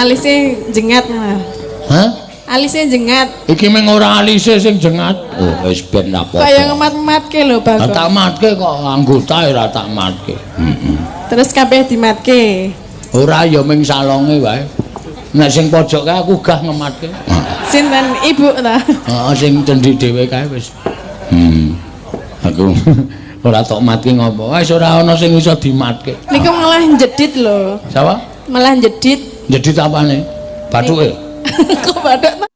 Alise jengat. Hah? Alise jengat. Iki mung ora alise sing jengat. Oh, wis ben apa. Kaya ngemat-matke lho, Bagong. Tak matke kok anggota ora tak matke. Heeh. Terus kabeh dimatke. Ora ya ming salonge wae. Nek sing pojok kae aku gah ngematke. Sinten ibu ta? Heeh, sing cendhi dhewe kae wis. Aku ora tok matke ngopo. Wis ora ana sing iso dimatke. Niku malah jedit lho. Sapa? Malah jedit. Jedit apane? Bathuke. Kok bathuk ta?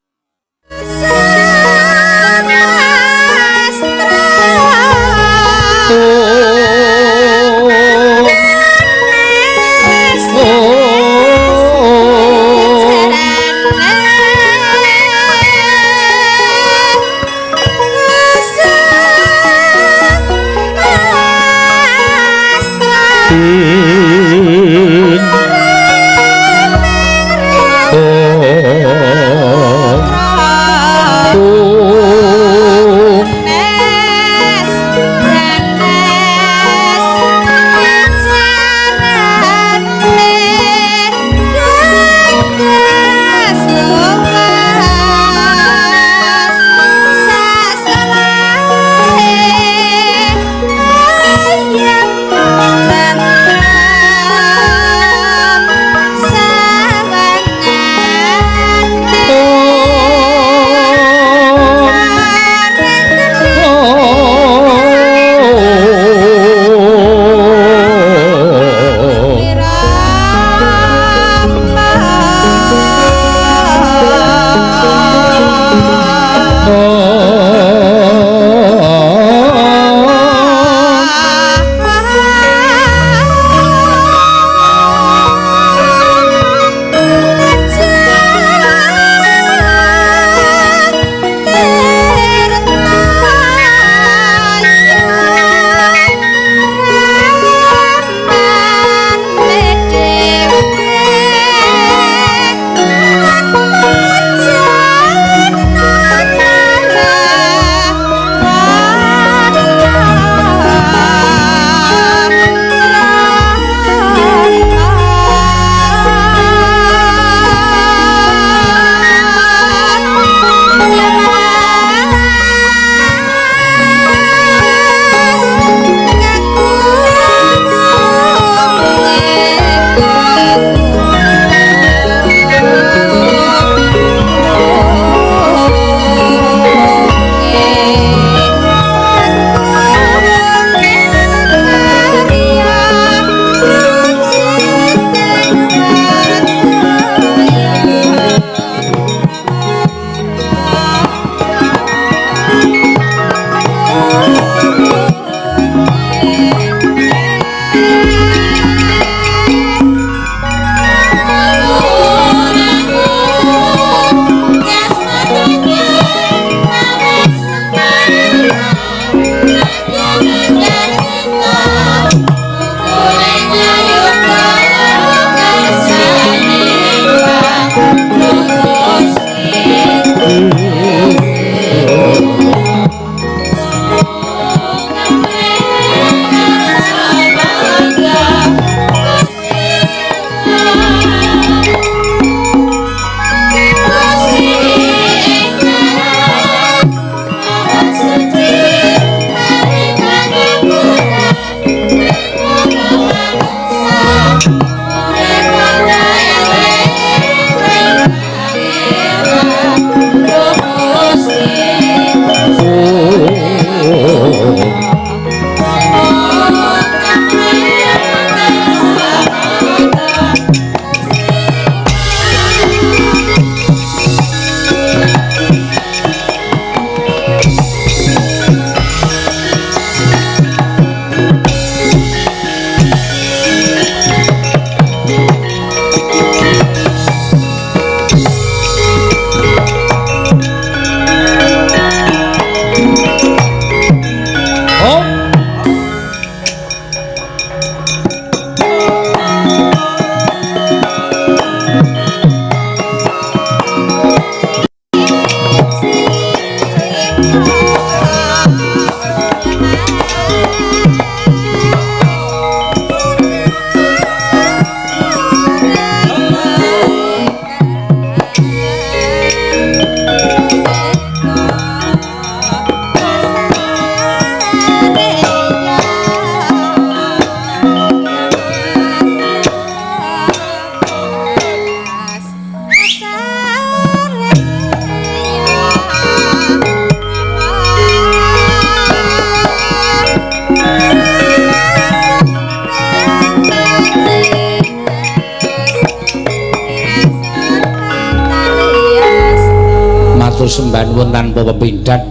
Matur sembah nuwun tanpa pepindhan.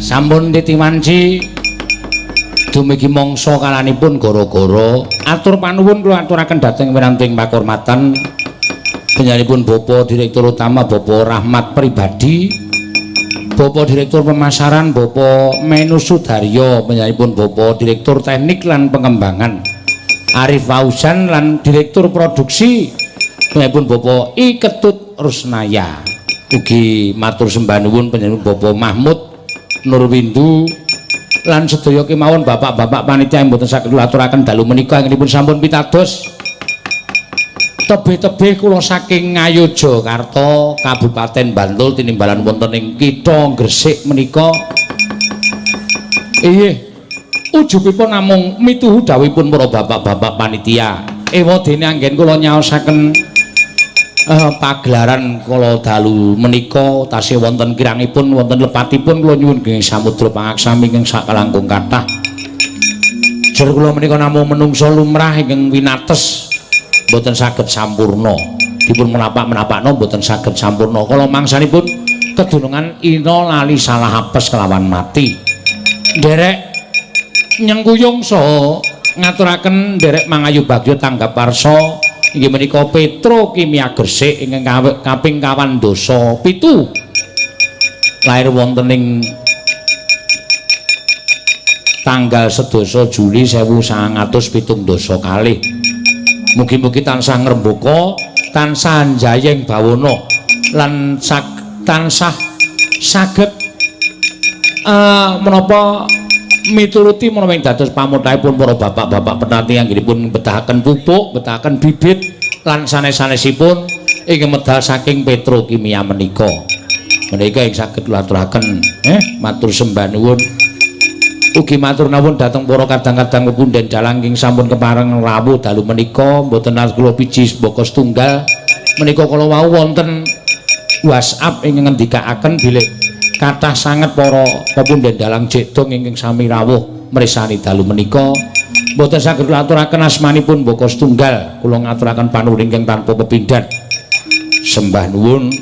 Sampun titiwanci dumugi mangsa kalanipun gara-gara atur panuwun kula aturaken dhateng winanting pakurmatan panjenenganipun Bapak Direktur Utama Bapak Rahmat Pribadi, Bapak Direktur Pemasaran Bapak Menu Sudaryo, panjenenganipun Bapak Direktur Teknik lan Pengembangan Arif Fauzan lan Direktur Produksi panjenenganipun Bapak I Ketut Rusnaya. Ugi matur sembah nuwun panjenengan Bapak Mahmud Nurwindu lan sedaya kemawon bapak-bapak panitia yang mboten saged kula aturaken dalu menika anggenipun sampun pitados tebih-tebih kula saking Ngayogyakarta Kabupaten Bantul tinimbalan wonten ing kitha Gresik menika. Inggih, ujubipun namung mituhu dawuhipun para bapak-bapak panitia. Ewadene anggen kula nyaosaken pagelaran kala dalu menika tasih wonten kirangipun, wonten lepatipun, kula nyuwun genging samudra pangaksami ingkang sakalangkung kathah. Jer kula menika namung menungsa lumrah ingkang winates, mboten saged sampurna. Dipun menapak-menapakno mboten saged sampurna. Kala mangsanipun kedunungan ina lali salah apes kelawan mati. Nderek nyengkuyung saha ngaturaken nderek mangayu bagya tanggap warsa inggih menika Petrokimia Gresik ingkang kaping kawan dasa pitu lair wonten ing tanggal 11 Juli 1972. Mugi-mugi tansah ngrembaka, tansah njayeng bawana lan tansah saged menapa mituruti menapa ing dados pamothahipun para bapak-bapak petani anggenipun bedahaken pupuk, bedahaken bibit lan sanes-sanesipun ingkang medal saking petrokimia menika. Menika ing saged kula aturaken, matur sembah nuwun. Ugi matur nuwun dhateng para kadang-kadang pepunden dalang ingkang sampun kepareng rawuh dalu menika, mboten kula biji mbaka setunggal. Menika kala wau wonten WhatsApp ingkang ngendikaaken bilih kathah sanget para pepunden dalang jedong ingkang sami rawuh mresani dalu menika. Mboten saged kula aturaken asmanipun mbaka setunggal, kula ngaturaken panuwun ingkang tanpa pepindhan. Sembah nuwun.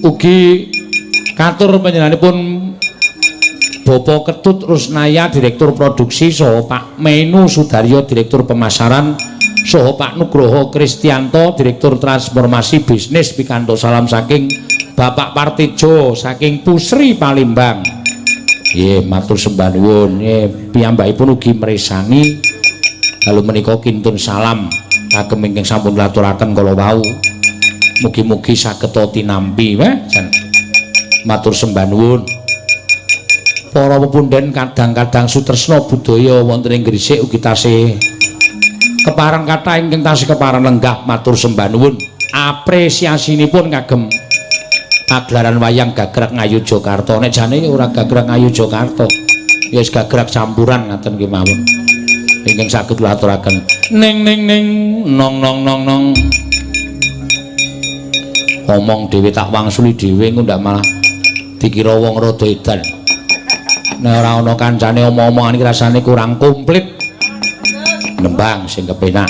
Ugi katur panjenenganipun Bapak Ketut Rusnaya Direktur Produksi saha Pak Menu Sudaryo Direktur Pemasaran saha Pak Nugroho Kristianto Direktur Transformasi Bisnis pikantuk salam saking Bapak Partijo saking Pusri Palembang. Nggih, matur sembah nuwun. Nggih, piyambakipun ugi mresani dalu menika kintun salam kagem ingkang sampun aturaken kala wau. Mugi-mugi saged tinampi, weh. Matur sembah nuwun. Para pepunden kadang-kadang sutresna budaya wonten ing Gresik ugi tasih kepareng kathah ingkang tasih kepareng lenggah, matur sembah nuwun. Apresiasinipun kagem pagelaran wayang gagrak Ngayogyakarta. Nek jane ora gagrak Ngayogyakarta, ya wis gagrak campuran ngaten kemawon. Ingkang saged kula aturaken. Ning ning ning nong nong nong nong. Omong dhewe tak wangsuli dhewe engko ndak malah dikira wong rada edan. Nek ora ana kancane omong-omongan iki rasane kurang komplit. Nembang sing kepenak.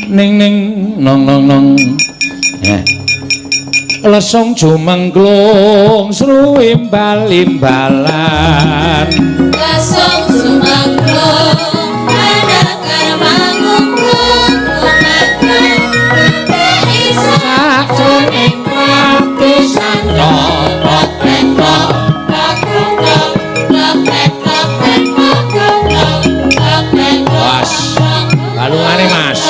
Ning ning nong nong nong. Lesung jumengklung sruimbal-imbalan. Lesung jumengklung anakar mangungklung lumakan Sakjroning pati santo Mas, balungane Mas.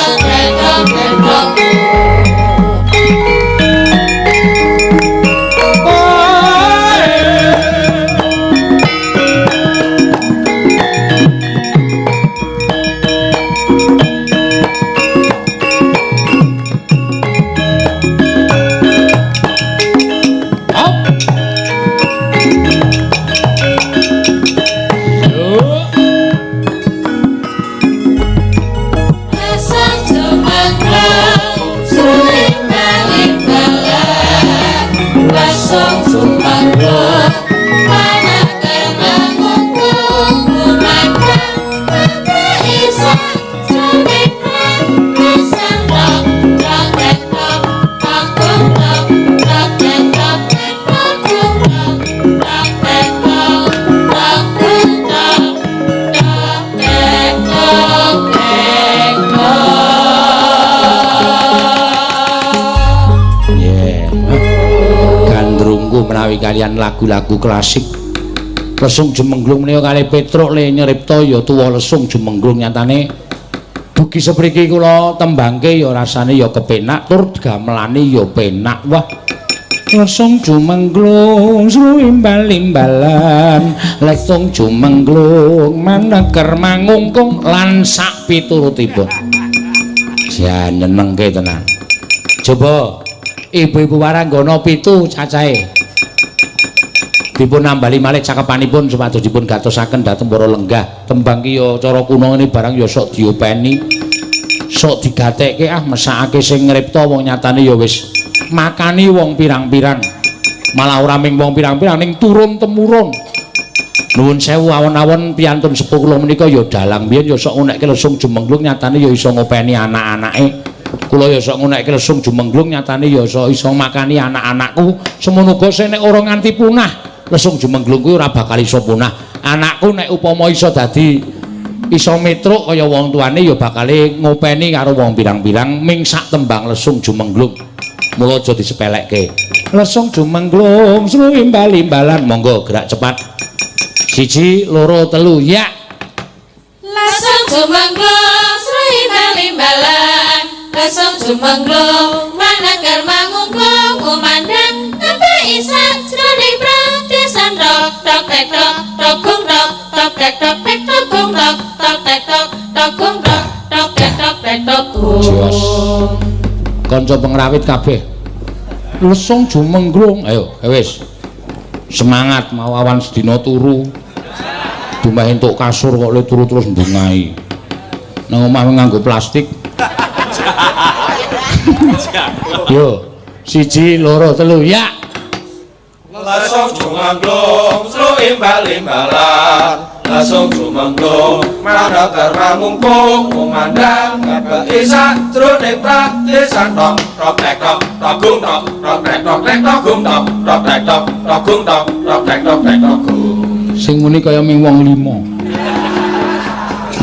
Menawi kalian lagu-lagu klasik. Lesung Jumengglung menika kalih Petruk le nyeripta ya tuwa Lesung Jumengglung nyatane dugi sepriki kula tembangke ya rasane ya kepenak tur gamelane ya penak. Wah, Lesung Jumengglung sruimbal-imbalan, Lesung Jumengglung maneger mangungkung lan sak piturutipun. Jan nyenengke tenan. Coba ibu-ibu waranggana 7 cacahe. Dipun nambali malih cakepanipun supados dipun gatosaken dhateng para lenggah. Tembang ki ya cara kuno ngene barang ya sok diopeni. Sok digatekke ah mesakake sing ngripta wong nyatane ya wis makani wong pirang-pirang. Malah ora ming wong pirang-pirang ning turun temurun. Nuwun sewu awon-awon piyantun sepuh kula menika ya dalang biyen ya sok ngunekke Lesung Jumengglung nyatane ya iso ngopeni anak-anake. Kula ya sok ngunekke Lesung Jumengglung nyatane ya iso makani anak-anakku. Semono uga sing nek ora nganti punah, Lesung Jumengglung kuwi ora bakal iso punah. Anakku nek upama iso dadi iso metruk kaya wong tuane ya bakale ngopeni karo wong pirang-pirang ming sak tembang Lesung Jumengglung. Mula aja disepelekke. Lesung Jumengglung sruimbal-imbalan, monggo gerak cepat. 1 2 3 ya. Lesung Jumengglung sruimbal-imbalan, Lesung Jumengglung maneger mangungkung kumandhang ngebeki sajroning pradesan tok tok tek tok tok gung tok tok tek tok tek tok gung tok tok tek tok tok gung tok tok tek tok tek tok gung. Jos. Kanca pengrawit kabeh. Lesung Jumengglung, ayo wis. Semangat mau awan sedina turu. Dumeh entuk kasur kok le turu terus ndungai. Nang omah nganggo plastik. Yo, 1 2 3 ya. Lesung Jumengglung sruimbal-imbalan, Lesung Jumengglung maneger mangungkung kumandhang ngebeki sajroning pradesan tok tok tek tok tok gung tok tok tek tok tek tok gung tok tok tek tok tok gung tok tok tek tok tek tok gung. Sing muni kaya ming wong 5.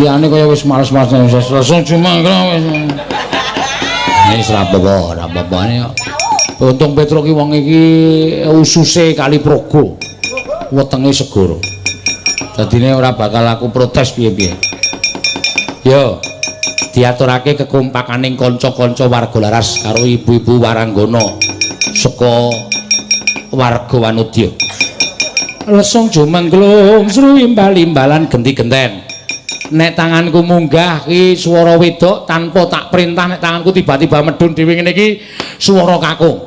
Liyane kaya wis males-males wis Lesung Jumengglung wis. Wis ora apa-apa, ora apa-apa. Untung Petruk ki wong iki ususe kali progo. Wetenge segara. Dadine ora bakal aku protes piye-piye. Yo, diaturake kekompakaning kanca-kanca warga laras karo ibu-ibu waranggana saka warga Wanudya. Lesung Jumengglung sruimbal-imbalan genti-genten. Nek tanganku munggah ki swara wedok tanpa tak perintah, nek tanganku tiba-tiba medhun dhewe ngene iki swara kakung.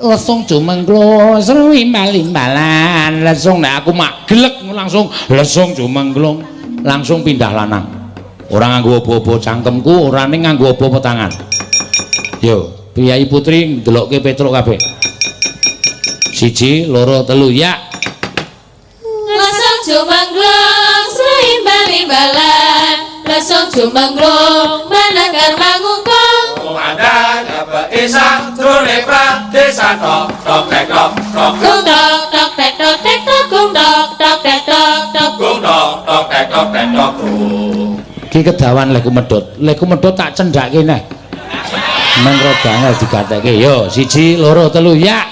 Lesung Jumengglung sruimbal-imbalan, lesung nek aku mak glek langsung Lesung Jumengglung langsung pindah lanang. Ora nganggo obo-obo cangkemku, ora ning nganggo obo-obo tangan. Yo, priyayi putri ndelokke Petruk kabeh. 1 2 3 ya. Lesung Jumengglung sruimbal-imbalan, Lesung Jumengglung maneger mangungkung kumandhang ngebeki sajroning pradesan tok tok tek tok tok gung tok tok tek tok tek tok gung tok tok tek tok tok gung tok tok tek tok tek tok gung. Ki kedawan leku medhot. Leku medhot tak cendhake neh. Men rada angel digateke. Yo, 1 2 3 ya.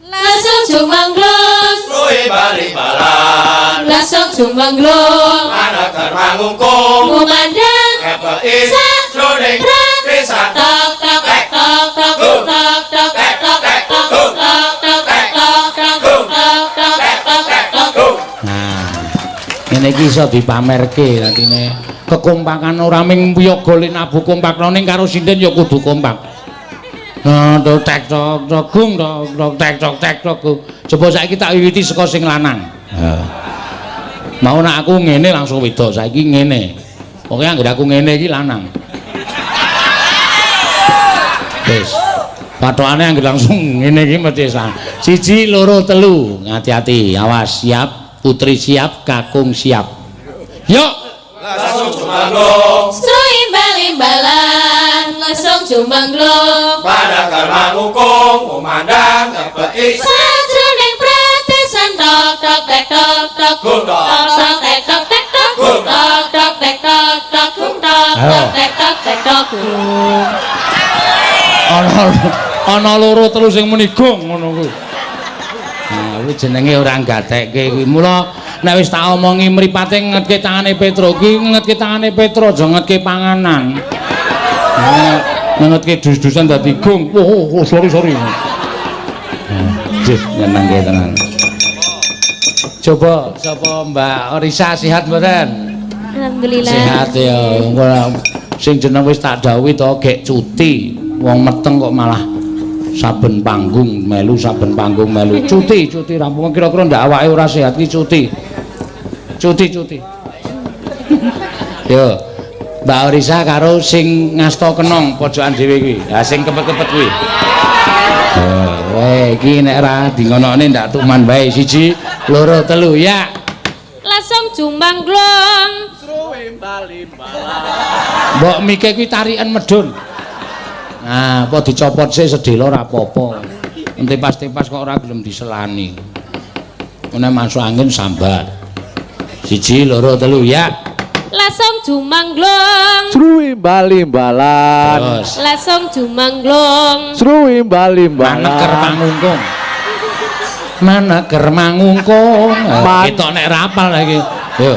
Lesung Jumengglung sruimbal-imbalan, Lesung Jumengglung maneger mangungkung kumandhang ngebeki sajroning pradesan tok tok tek tok tok tok tok tek tok tek tok tok tok tek tok tok tok tek tok tek tok gung. Nah, ngene iki iso dipamerke dadine kekompakan ora ming wiyaga le nabuh kompak ning karo sinden ya kudu kompak. Nah, tok tek tok tok gung tok tok tek tok tek tok gung. Coba saiki tak wiwiti saka sing lanang. Ha. Mau nak aku ngene langsung wedok, saiki ngene. Pokoke anggere aku ngene iki lanang. Wis. Pathokane anggere langsung ngene iki mesti lanang. 1 2 3, hati-hati, awas, siap, putri siap, kakung siap. Yuk. Lesung Jumengglung sruimbal-imbalan, Lesung Jumengglung maneger mangungkung kumandhang ngebeki sajroning pradesan tok tok tek tok tok gung tok tok tek tok tek tok gung tok tok tek tok tok gung tok tok tek tok tek tok gung. Ana ana loro telu sing muni gong ngono kuwi. Kuwi jenenge ora gatekke kuwi. Mula nek wis tak omongi mripate ngetke tangane Petro ki ngetke tangane Petro aja ngetke panganan. Ngetke dus-dusan dadi gung. Oh, sorry sorry. Nggih, nyenengke tenan. Coba sapa Mbak Orisa sehat mboten? Alhamdulillah. Sehat ya. Sing jeneng wis tak dawuhi to gek cuti. Wong meteng kok malah saben panggung melu, saben panggung melu. Cuti, cuti rampung kira-kira ndak awake ora sehat ki cuti. Cuti, cuti. Yo. Mbak Orisa karo sing ngasta kenong pojokan dhewe kuwi. Ha sing kepet-kepet kuwi. Weh, iki nek ora di ngonokne ndak tuman wae. 1, 2, 3 ya. Langsung jumangglong. Mbok mike kuwi tarikan medhun. Nah, apa dicopot sik sedhela ora apa-apa. Ente pas-pas kok ora gelem diselani. Nek masuk angin sambat. 1, 2, 3 ya. Langsung jumangglong. Sruwi bali-balan. Terus. Langsung jumangglong. Sruwi bali-balan. Maneker mangungkung. Maneker mangungkung. Ketok nek rapal lagi. Yo.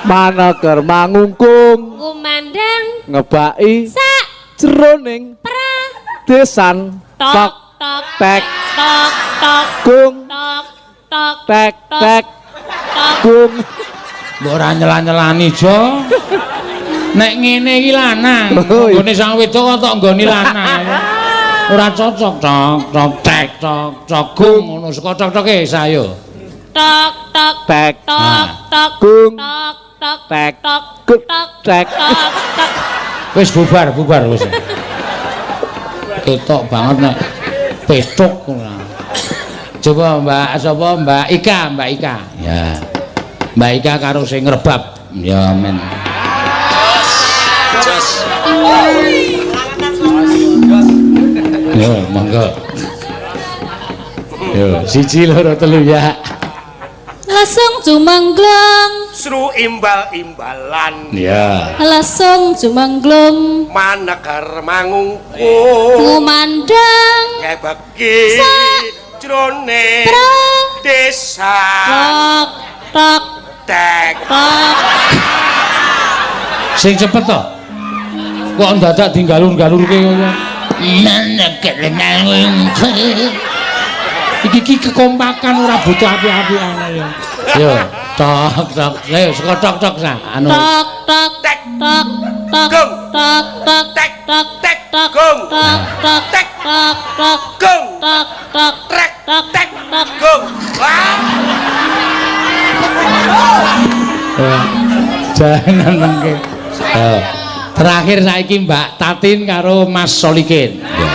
Maneker mangungkung. Ngumandang ngebaki sak jroning pra desan tok tok tek tok tok gung tok tok tek tek tok. gung. Mbok ora nyela-nyelani, Jo. Nek ngene iki lanang, nggone sang wedok kok tok nggoni lanang. Ora cocok tok tok tek tok tok gung ngono saka tok toke sayo. Tok tok tek tok tok gung tok tok tek tok gung tok tek. tok tok. Wis bubar, bubar wis. Ketok banget nek petuk ora. Coba Mbak sapa Mbak Ika, Mbak Ika. Ya. Mbak Ika karo sing ngrebab. Ya men. Yo, monggo. Yo, 1, 2, 3 ya. Langsung jumangglong. Sru imbal-imbalan. Ya. Langsung jumangglong. Maneker mangungkung. Ngumandang ngebeki jroning pra desa tok tok tek tok. Sing cepet to. Kok ndadak digalur-galurke kaya. Maneker mangungkung. Iki iki kekompakan ora butuh api-apian ya. Yo, tok tok. Ayo saka tok tok sa. Anu. Tok tok tek tok tok gung tok tok tek tok tek tok gung tok tok tek tok tok gung tok tok trek tok tek tok. gung. Wah. Jangan nengke. Terakhir saiki Mbak Tatin karo Mas Solikin. Ya.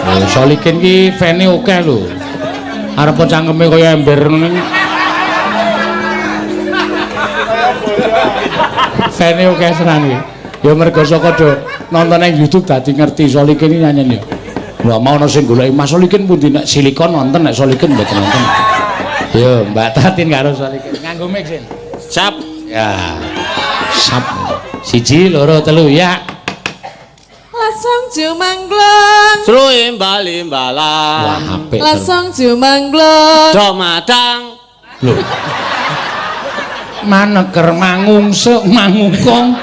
Oh, Solikin ki fane akeh lho. Arep cangkeme kaya ember ngono iki. Fane akeh tenan iki. Ya mergo saka do nonton nang YouTube dadi ngerti Solikin iki nyanyi ya. Wah, mau ana sing goleki Mas Solikin pundi nek silikon nonton nek Solikin mboten nonton. Yo, Mbak Tatin karo Solikin nganggo mic sin. Sap. Ya. Sap. 1, 2, 3 ya. Langsung jumangglong. Sru imbal-imbalan. Wah, apik. Langsung jumangglong. Do madang. Lho. Maneker mangungsuk mangungkung.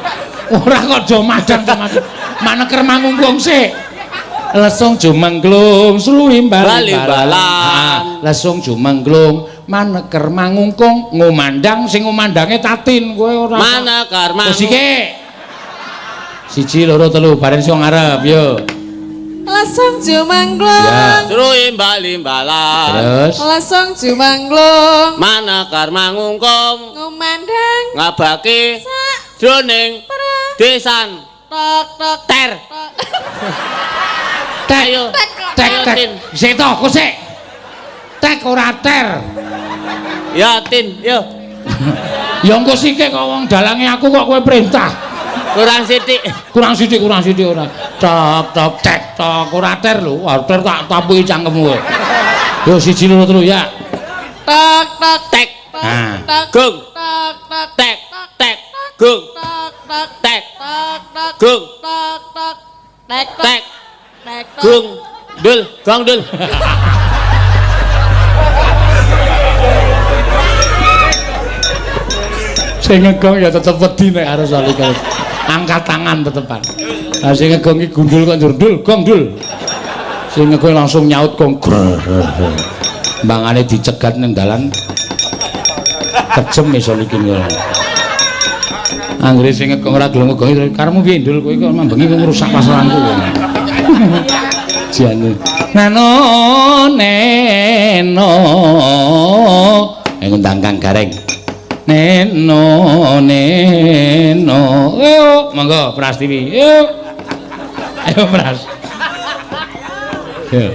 Ora kok do madang do madang. Maneker mangungkung sik. Lesung jumengglung sru imbal-imbalan. Lesung jumengglung maneker mangungkung ngumandang sing ngumandange Tatin kowe ora. Maneker mangungkung. Sik. 1, 2, 3 bareng sing ngarep yo. Langsung jumangglong. Sru imbal-imbalan. Terus Langsung jumangglong. Maneker mangungkung Ngumandang ngabaki sak jroning desan tok tok ter. tok. Tek Ayo. tek tek. Sik to, kok sik. Tek ora ter. Ya Tin, yo. Ya engko sike kok wong dalange aku kok kowe perintah. Kurang sithik. Kurang sithik, kurang sithik ora. Tok tok tek tok ora ter lho. Ter tak tapuki cangkemmu kowe. Yo 1, 2, 3 ya. Tok tok Tek. Nah. tok Gung. tok tok Tek tek gung. tok tok Tek tok tok gung. tok tok tek Tek tek tok. gung. Dul, gong dul. Sing ngegong ya tetep wedi nek karo Solikin. Angkat tangan tetepan. Lah sing ngegong iki gundul kok njur gong dul. Sing ngegong langsung nyaut gong. Mbangane dicegat ning dalan. Kejem Solikin kok. Anggere sing ngegong ora gelem ngegong karepmu piye ndul kowe kok mambengi kok ngrusak pasaranku. Jane. Nano neno ngundang Kang Gareng. Neno neno. Ayo monggo Prastiwi. Ayo. Ayo Pras. Ayo.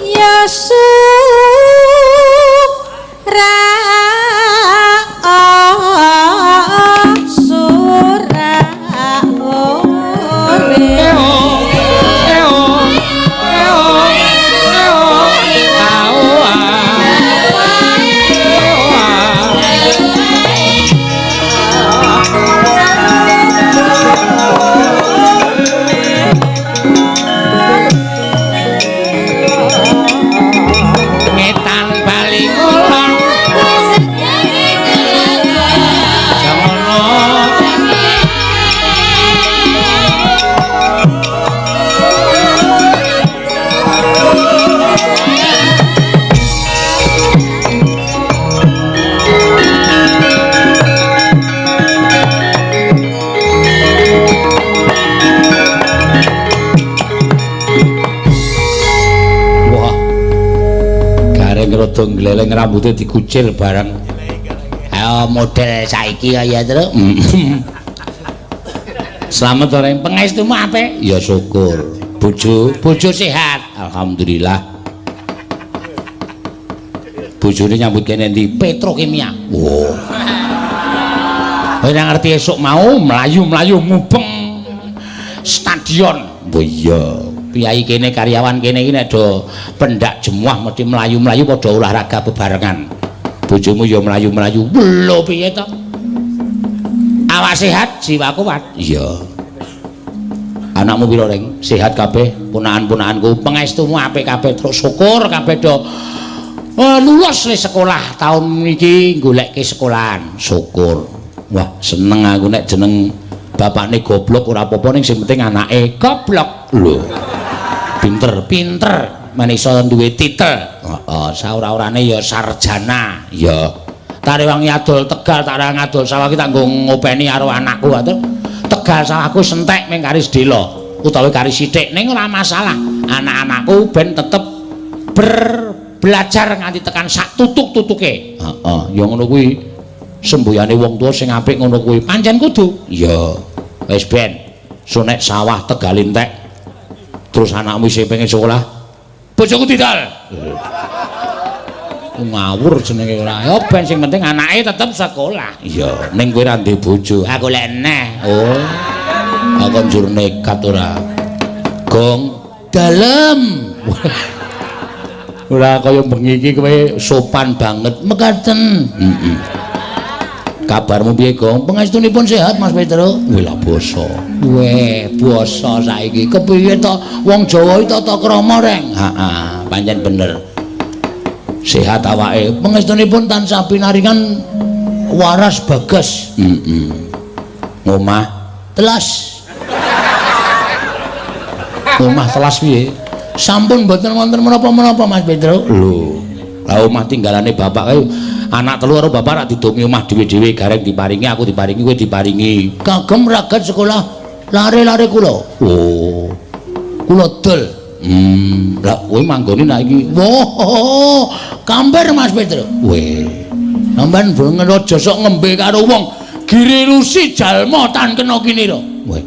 Ya sura ore. Ngetan bali kulon Wah. Gareng rada ngleleng rambute dikucil bareng. Ayo model saiki ya Truk. Slamet ora pangestumu apik? Ya syukur. Bojo, bojo sehat. Alhamdulillah. Bojone nyambut kene ndi? Petrokimia. Wah. Ora ngerti esuk mau mlayu-mlayu mubeng stadion. Oh iya. Piyai kene karyawan kene iki nek do pendak jemuah mesti mlayu-mlayu padha olahraga bebarengan. Bojomu ya mlayu-mlayu. Lho piye to? Awak sehat, jiwa kuat. Iya. Anakmu pira, Reng? Sehat kabeh, ponakan-ponakanku. Pangestumu apik kabeh, terus syukur kabeh do lulus le sekolah tahun iki golekke sekolahan. Syukur. Wah, seneng aku nek jeneng bapakne goblok ora apa-apa ning sing penting anake goblok. Lho. Pinter, pinter, men iso duwe titel. Heeh, saora-orane ya sarjana. Ya. Tarewangi adol Tegal, tak ra ngadol sawah iki tak nggo ngopeni karo anakku atur. Tegal sawahku sentek ming kari sedhela utawa kari sithik ning ora masalah. Anak-anakku ben tetep belajar nganti tekan sak tutuk-tutuke. Heeh, ya ngono kuwi. Semboyane wong tuwa sing apik ngono kuwi. Pancen kudu. Iya. Wis ben. So nek sawah Tegal entek terus anakmu isih pengen sekolah, bojoku didol. Ngawur jenenge ora. Ya ben sing penting anake tetep sekolah. Iya, ning kowe ora ndek bojo. Aku lek neh. Oh. Aku njur nekat ora. Gong dalem. Ora kaya bengi iki kowe sopan banget. Mekaten. Heeh. Kabarmu piye, Gong? Pangestunipun sehat, Mas Petro. Wih lah basa. Weh, basa saiki. Kepiye to wong Jawa iki tata krama, Reng? Heeh, pancen bener. Sehat awake. Pangestunipun tansah pinaringan waras bagas. Heeh. Ngomah telas. Omah telas piye? Sampun mboten wonten menapa-menapa, Mas Petro. Lho, lah omah tinggalane bapak kae anak telu karo bapak rak didomi omah dhewe-dhewe, Gareng diparingi, aku diparingi, kowe diparingi. Kagem ragat sekolah lare-lare kula. Oh. Kula dol. Lah kowe manggone nek iki. Wah, kamper Mas Petro. Weh. Sampeyan bengen aja sok ngembe karo wong. Girilusi jalma tan kena kinira. Weh.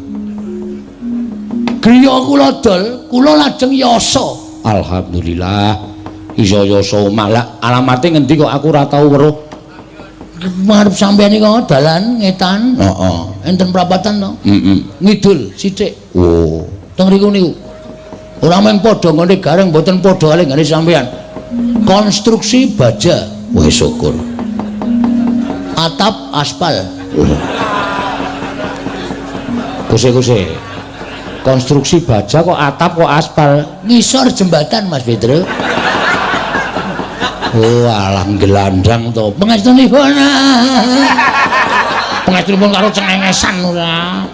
Griya kula dol, kula lajeng yasa. Alhamdulillah. Iso yasa omah. Lah alamate ngendi kok aku ora tau weruh. Marep sampeyan iki kok dalan ngetan. Heeh. Enten prapatan to? Heeh. Ngidul sithik. Oh. Teng riku niku. Ora mung padha nggone Gareng mboten padha kalih nggone sampeyan. Konstruksi baja. Wah syukur. Atap aspal. Kuse-kuse. Konstruksi baja kok atap kok aspal. Ngisor jembatan Mas Petro. Oh alah gelandang to. Pangestunipun. Pangestunipun karo cengengesan ora.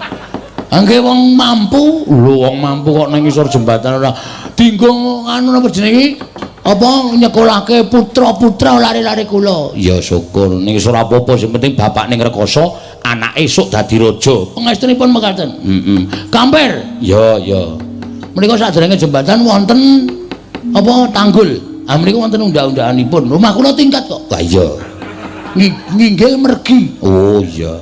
Nggih wong mampu. Lho wong mampu kok nang ngisor jembatan ora. Dinggo anu napa jenenge iki? Apa nyekolahke putra-putra lare-lare kula. Ya syukur ning ora apa-apa sing penting bapakne ngrekoso, anake esuk dadi raja. Pangestunipun mekaten. Heeh. Kampir. Ya ya. Menika saderenge jembatan wonten apa tanggul. Ah menika wonten undhak-undhakanipun. Rumah kula tingkat kok. Lah iya. Nginggil mergi. Oh iya.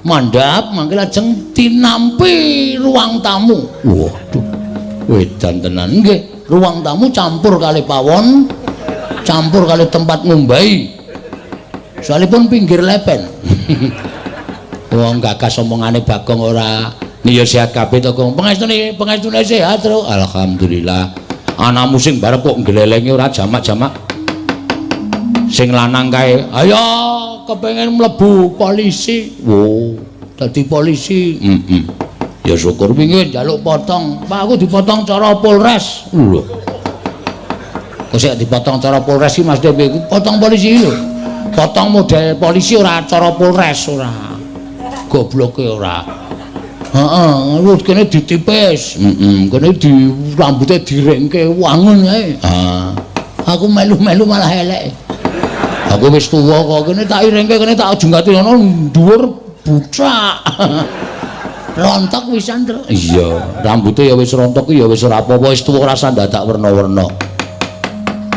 Mandhap mangke lajeng tinampi ruang tamu. Waduh. Wedan tenan nggih. Ruang tamu campur kali pawon, campur kali tempat ngumbahi. Soalipun pinggir lepen. Wong gagas omongane Bagong ora. Niyo sehat kabeh to, Gong. Pangestune, pangestune sehat, Tru. Alhamdulillah. Anakmu sing barep kok ngglelenge ora jamak-jamak. Sing lanang kae, ayo kepengin mlebu polisi. Wo, dadi polisi. Heeh. Ya syukur wingi njaluk potong. Pak aku dipotong cara Polres. Lho. Kok sik dipotong cara Polres iki Mas Dewi? Potong polisi lho. Potong model polisi ora cara Polres ora. Gobloke ora. Heeh, wis kene ditipis. Heeh, kene di rambute direngke wangun kae. Ha. Aku melu-melu malah elek. Aku wis tuwa kok kene tak irengke kene tak junggati ngono dhuwur bucak. Rontok wisan, Tru. Iya, rambute ya wis rontok ya wis ora apa-apa, wis tuwa rasa dadak werna-werna.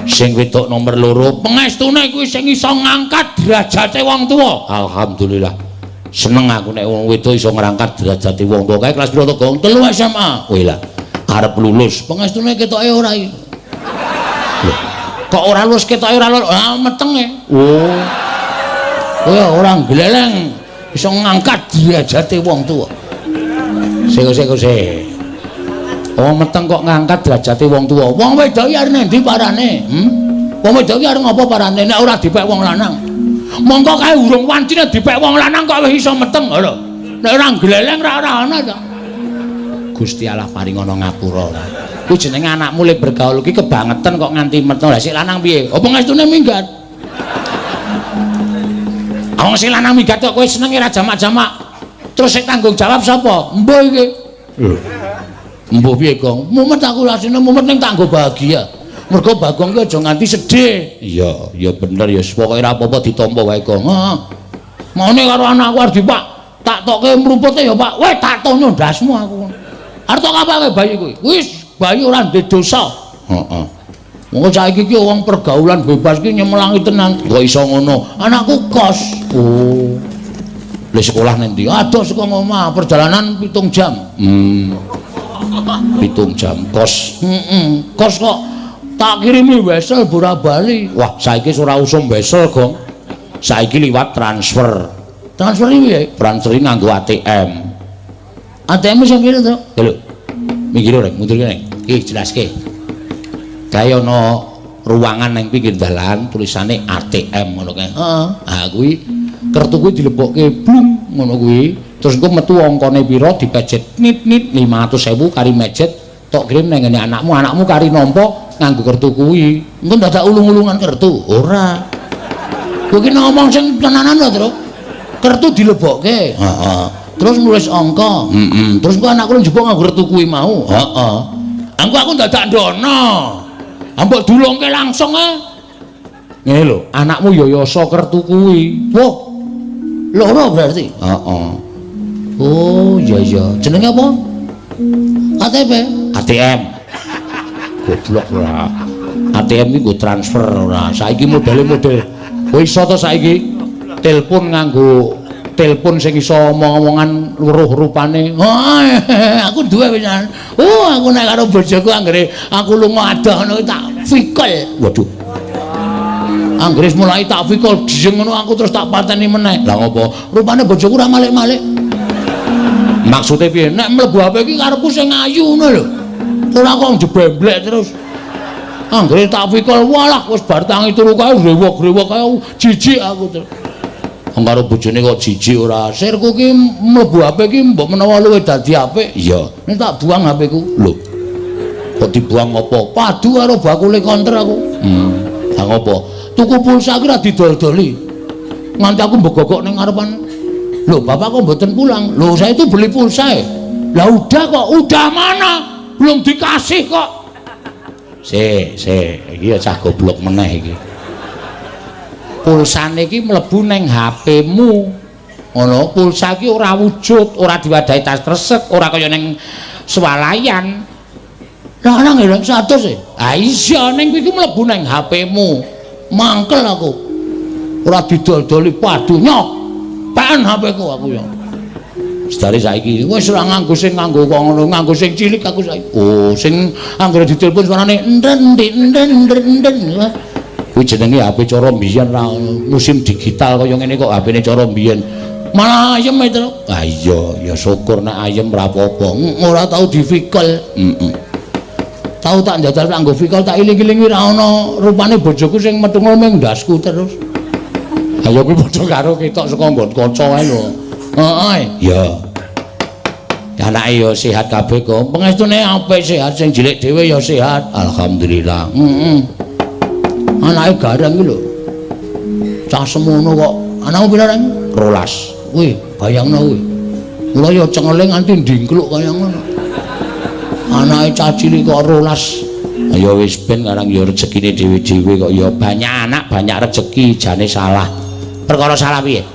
Sing wedok nomor 2, pengestune kuwi sing iso ngangkat derajate wong tuwa. Alhamdulillah. Seneng aku nek wong wedok iso ngrangkat derajate wong tuwa. Kae kelas piro to, Gong? 3 SMA. Kowe lah arep lulus. Pengestune ketoke ora iki. Lho, kok ora lulus ketoke ora lulus? Ah, metenge. Oh. Kowe ora gleleng iso ngangkat derajate wong tuwa. Sik. Wong meteng kok ngangkat derajate wong tuwa. Wong wedok iki arep endi parane? Wong wedok iki arep ngopo parane nek ora dipek wong lanang? Mongko kae urung wancine dipek wong lanang kok wis iso meteng lho. Nek ora gleleng ora ana to. Gusti Allah paringana ngapura ora. Kuwi jenenge anakmu le bergaul iki kebangetan kok nganti meteng. Lah sik lanang piye? Apa ngestune minggat? Wong sing lanang minggat kok kowe senenge ra jamak-jamak. Terus sing tanggung jawab sapa? Mbuh iki. Lho. Mbuh piye, Gong? Mumet aku rasane mumet ning tak nggo bahagia. Mergo Bagong ki aja nganti sedih. Iya, ya bener ya. Pokoke ora apa-apa ditampa wae, Gong. Heeh. Maune karo anakku arep Pak, tak tokke mrupute ya, Pak. Weh, tak tonyo ndasmu aku. Arep tok apake bayi kuwi? Wis, bayi ora ndek dosa. Heeh. Monggo saiki ki wong pergaulan bebas ki nyemelangi tenan. Kok iso ngono? Anakku kos. Oh. Le sekolah nang ndi? Adoh saka omah, perjalanan 7 jam. 7 jam kos. Heeh. Kos kok tak kirimi wesel bola-bali. Wah, saiki ora usum wesel, Gong. Saiki liwat transfer. Transfer iki piye? Transfer iki nganggo ATM. ATM sing piye to? Lho. Minggir rek, mundur kene. Iki jelaske. Kae ana ruangan nang pinggir dalan tulisane ATM ngono kae. Heeh. Ha kuwi kertu kuwi dilebokke blung ngono kuwi. Terus engko metu angkane pira dipejet nit-nit 500.000 kari mejet tok kirim nang ngene anakmu, anakmu kari nampa nganggo kertu kuwi. Engko dadak ulung-ulungan kertu. Ora. Kowe iki ngomong sing tenanan lho, Tru. Kertu dilebokke. Heeh. Terus nulis angka. Heeh. Terus engko anakku njupuk nganggo kertu kuwi mau. Heeh. Engko aku dadak ndono. Ambok dulungke langsung ae. Ngene lho, anakmu ya yasa kertu kuwi. Wah. Loro berarti. Heeh. Oh, iya iya. Jenenge apa? KTP. ATM. Goblok ora. ATM iki nggo transfer ora. Saiki modele model. Kowe iso to saiki telepon nganggo telepon sing iso omong-omongan weruh rupane. Oh, aku duwe pisan. Oh, aku nek karo bojoku anggere aku lunga adoh ngono tak fikul. Waduh. Anggere mulai tak fikul jeng ngono aku terus tak pateni meneh. Lah ngopo? Rupane bojoku ora malik-malik. Maksude piye? Nek mlebu HP iki karepku sing ayu ngono lho. Ora kok njebemblek terus. Anggere tak fikul walah wis bar tangi turu kae rewok-rewok kae jijik aku terus. Wong karo bojone kok jijik ora. Sirku ki mlebu HP ki mbok menawa luwih dadi apik. Iya. Nek tak buang HP ku. Lho. Kok dibuang ngopo? Padu karo bakule konter aku. Lah ngopo? Tuku pulsa ki ra didol-doli. Nganti aku mbegogok ning ngarepan Lho, bapak kok mboten pulang? Lho, saya itu beli pulsa ya. Lah udah kok, udah mana? Belum dikasih kok. Sik, sik, iki ya cah goblok meneh iki. Pulsane iki mlebu neng HP-mu. Ngono, pulsa iki ora wujud, ora diwadahi tas kresek, ora kaya neng swalayan. Lah ana ngeleng 100 e. Ha iya, ning kuwi iki mlebu neng HP-mu. Mangkel aku. Ora didol-doli padu nyok. Peken HP-ku aku ya. Sedare saiki wis ora nganggo sing nganggo kok ngono, nganggo sing cilik aku saiki. Oh, sing anggere ditelepon suarane enden enden enden. Kuwi jenenge HP cara mbiyen ra musim digital kaya ngene kok HP-ne cara mbiyen. Malah ayem e, Tru. Ah iya, ya syukur nek ayem ora apa-apa. Ora tau divikol. Heeh. Tau tak njajal tak nggo vikol tak iling-ilingi ra ana rupane bojoku sing metungul ming ndasku terus. Ayo kuwi padha karo ketok saka nggon kaca wae lho. Heeh. Ya. Anake ya sehat kabeh kok. Pengestune apik sehat sing cilik dhewe ya sehat. Alhamdulillah. Heeh. Anake gareng iki lho. Cah semono kok. Anakmu pira, Reng? 12. Kuwi bayangno kuwi. Mula ya cengele nganti ndingkluk kaya ngono. Anake cah cilik kok 12. Ya wis ben karang ya rezekine dhewe-dhewe kok ya banyak anak banyak rezeki jane salah. Perkara salah piye?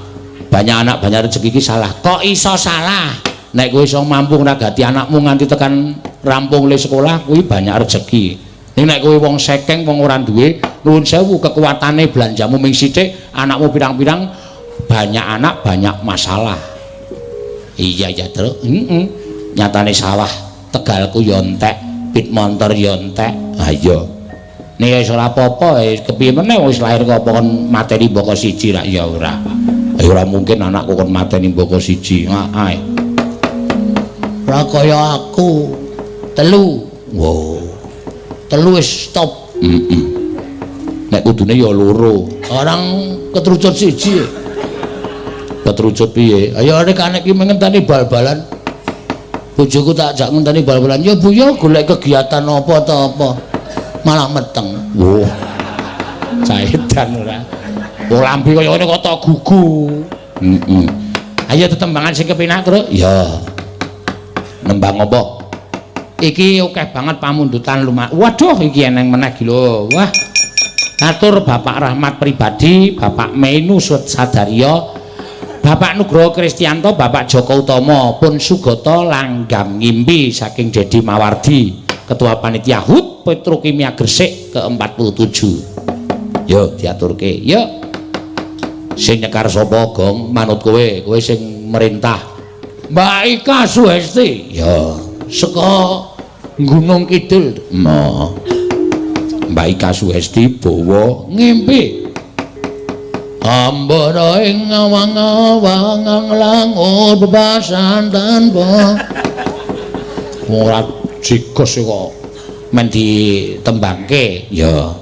Banyak anak banyak rezeki iki salah. Kok iso salah? Nek kowe iso mampu ngragati anakmu nganti tekan rampung le sekolah kuwi banyak rezeki. Ning nek kowe wong sekeng wong ora duwe, nuwun sewu kekuatane belanjamu ming sithik, anakmu pirang-pirang, banyak anak banyak masalah. Iya ya, Tru. Heeh. Nyatane sawah Tegalku ya entek, pit montor ya entek. Ha iya. Nek wis ora apa-apa, kepiye meneh wis lahir kok apa kon mateni mbaka siji rak ya ora. Ya ora mungkin anakku kon mateni mbaka siji. Heeh. Ora kaya aku. Telu. Wow. Telu wis stop. Heeh. Nek kudune ya loro. Orang ketrucut siji. Ketrucut piye? Ayo nek anek iki ngenteni bal-balan. Bojoku tak ajak ngenteni bal-balan. Ya Bu ya golek kegiatan apa ta apa. Malah meteng. Wah. Caedan ora. Wong lambe kaya ngene kok tok gugu. Heeh. Ayo tetembangan sing kepenak, Truk. Ya. Nembang apa? Iki akeh banget pamundutan lumak. Waduh, iki eneng meneh iki lho. Wah. Atur Bapak Rahmat pribadi, Bapak Menu Sadaria, Bapak Nugroho Kristianto, Bapak Joko Utomo, pun Sugata langgam ngimpi saking Dedi Mawardi, Ketua Panitia HUT Petrokimia Gresik ke-47. Yo diaturke. Yo. Sing nyekar sapa, Gong? Manut kowe, kowe sing merintah. Mbak Ika Suhesti. Ya, saka Gunung Kidul. Nah. Mbak Ika Suhesti bawa ngimpi. Ambara ing awang-awang langur bebasan tanpa ora jikos kok men ditembangke. Ya.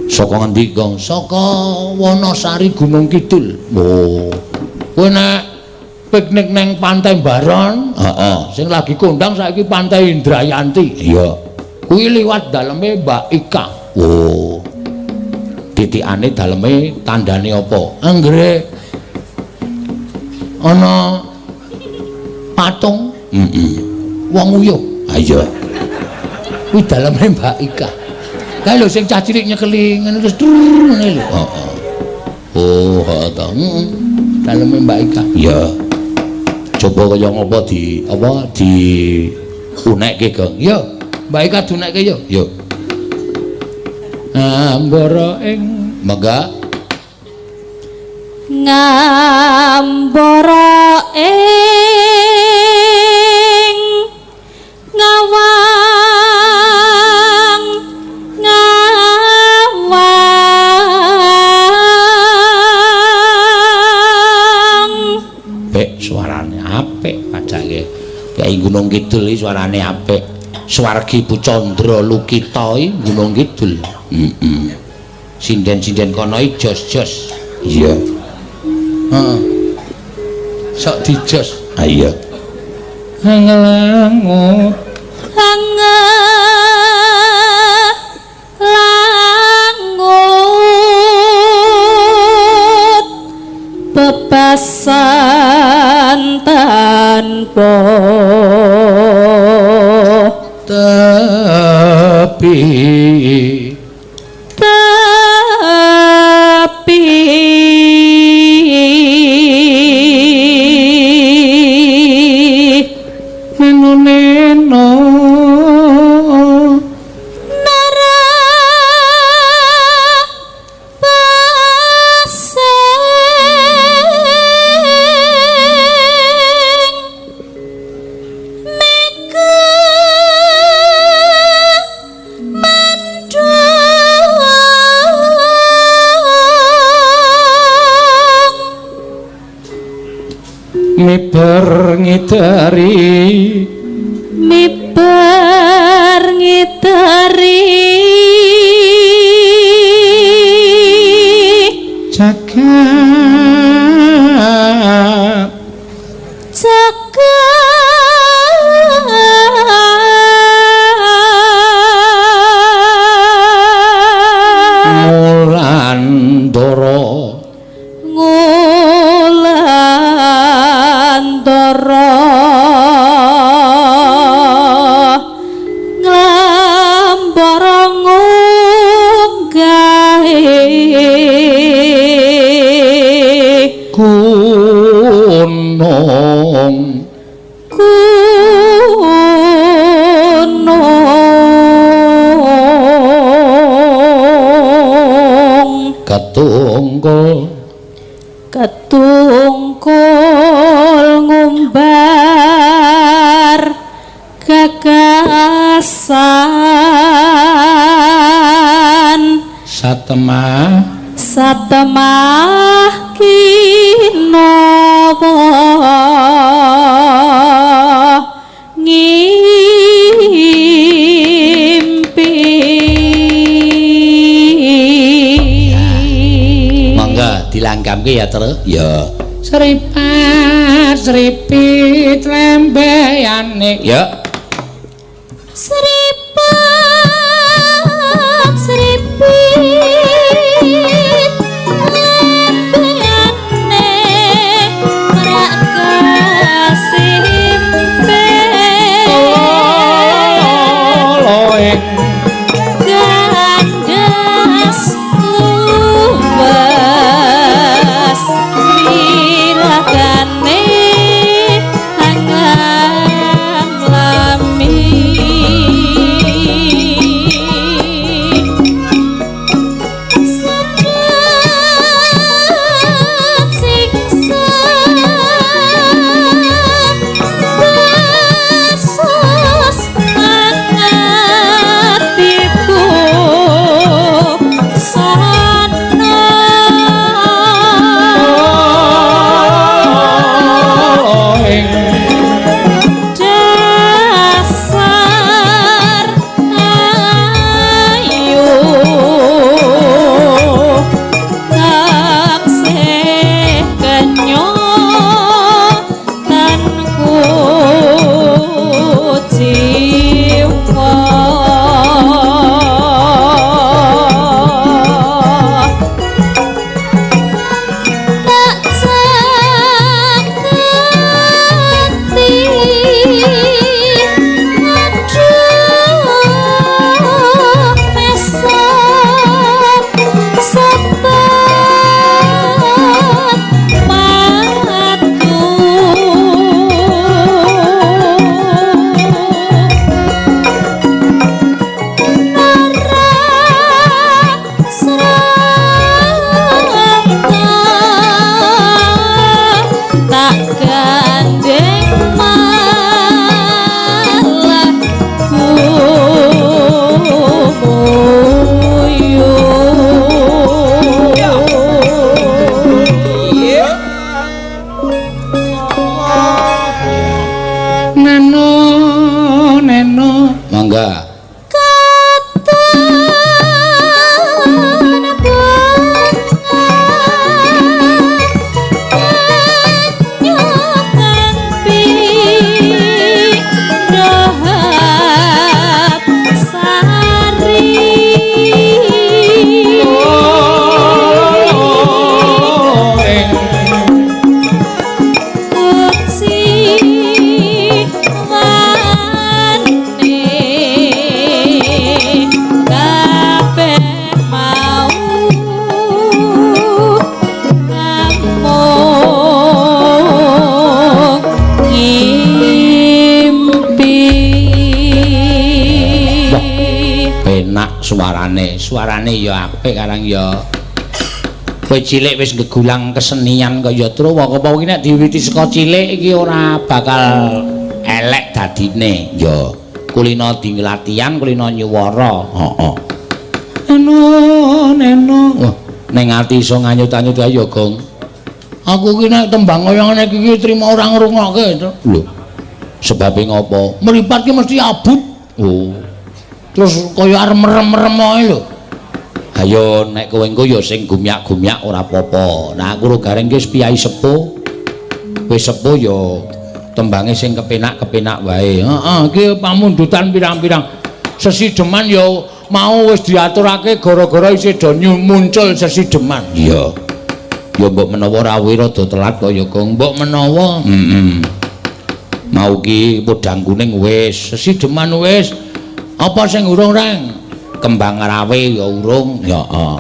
Saka ngendi, Gong? Saka Wonosari Gunung Kidul. Oh. Kowe nek piknik neng Pantai Baron, heeh, sing lagi kondang saiki Pantai Indrayanti. Iya. Kuwi liwat daleme Mbak Ika. Oh. Titikane daleme tandane apa? Anggere ana patung, heeh. Wong uyuh. Ha iya. Kuwi daleme Mbak Ika. Kae lho sing cah cilik nyekeli ngene terus ngene lho. Heeh. Oh, heeh ta. Heeh. Daleme Mbak Ika. Iya. Coba kaya ngopo di apa di unekke, Gong. Yo, Mbak Ika diunekke yo. Yo. Ambara ing mangga ngambara ing ngawang ngawang. Apik suarane, apik padake. Kyai Gunung Kidul iki suarane apik. Swargi Bu Candra Lukita iki Gunung Kidul. Heeh. Sinden-sinden kono iki jos-jos. Iya. Heeh. Sok dijos. Ha iya. Ngelangut langut bebasan Gagasan tanpa tepi. Tepi. Neno neno nara paseng mega mandhung miber ngidari miber ngiteri jagat jagat ngulandara ngulandara nglambara ngunggahe gunung gunung ketungkul ketungkul ngumbar gagasan satemah satemah kinawa ngimpi. Monggo dilanggamke ya, Tru. Ya. Seripat seripit lembeyane. Ya. Seripat seripit lembeyane rak kasimpe Loeng gandas luwes milakane angan lami sedot siksa basos atiku sana loeng dasar ayu taksih kenyotanku jiwa. Tak cakati aduh mesem sepet matu nara seranta tak gandeng malah gumuyu. Neno neno. Monggo. Katan bunga nyokan pindhahap sari Loeng Suarane, suarane ya apik karang ya. Kowe cilik wis ngegulang kesenian kaya Truwa, apa iki nek diwiwiti saka cilik iki ora bakal elek dadine. Ya, kulino dinglatihan, kulino nyuwara. Heeh. Eno, neno. Wah, ning ati iso nganyut-anyut ae ya, Gong. Aku ki nek tembang kaya ngene iki trimo ora ngrungokke. Lho. Sebabe ngopo? Mripat ki mesti abut. Oh. Terus kaya arep merem-merem ae lho. Ayo nek kowe engko ya sing gumyak-gumyak ora apa-apa. Nah aku ro gareng ki wis piyai sepuh. Wis sepuh ya tembange sing kepenak-kepenak wae. Heeh, iki pamundutan pirang-pirang. Sesideman ya mau wis diaturake gara-gara isih do muncul sesideman. Iya. Ya mbok menawa rawuhe rada telat kaya Gong. Mbok menawa. Heeh. Mau ki podang kuning wis, sesideman wis. Apa sing urung, Reng? Kembang rawe ya urung. Ya heeh.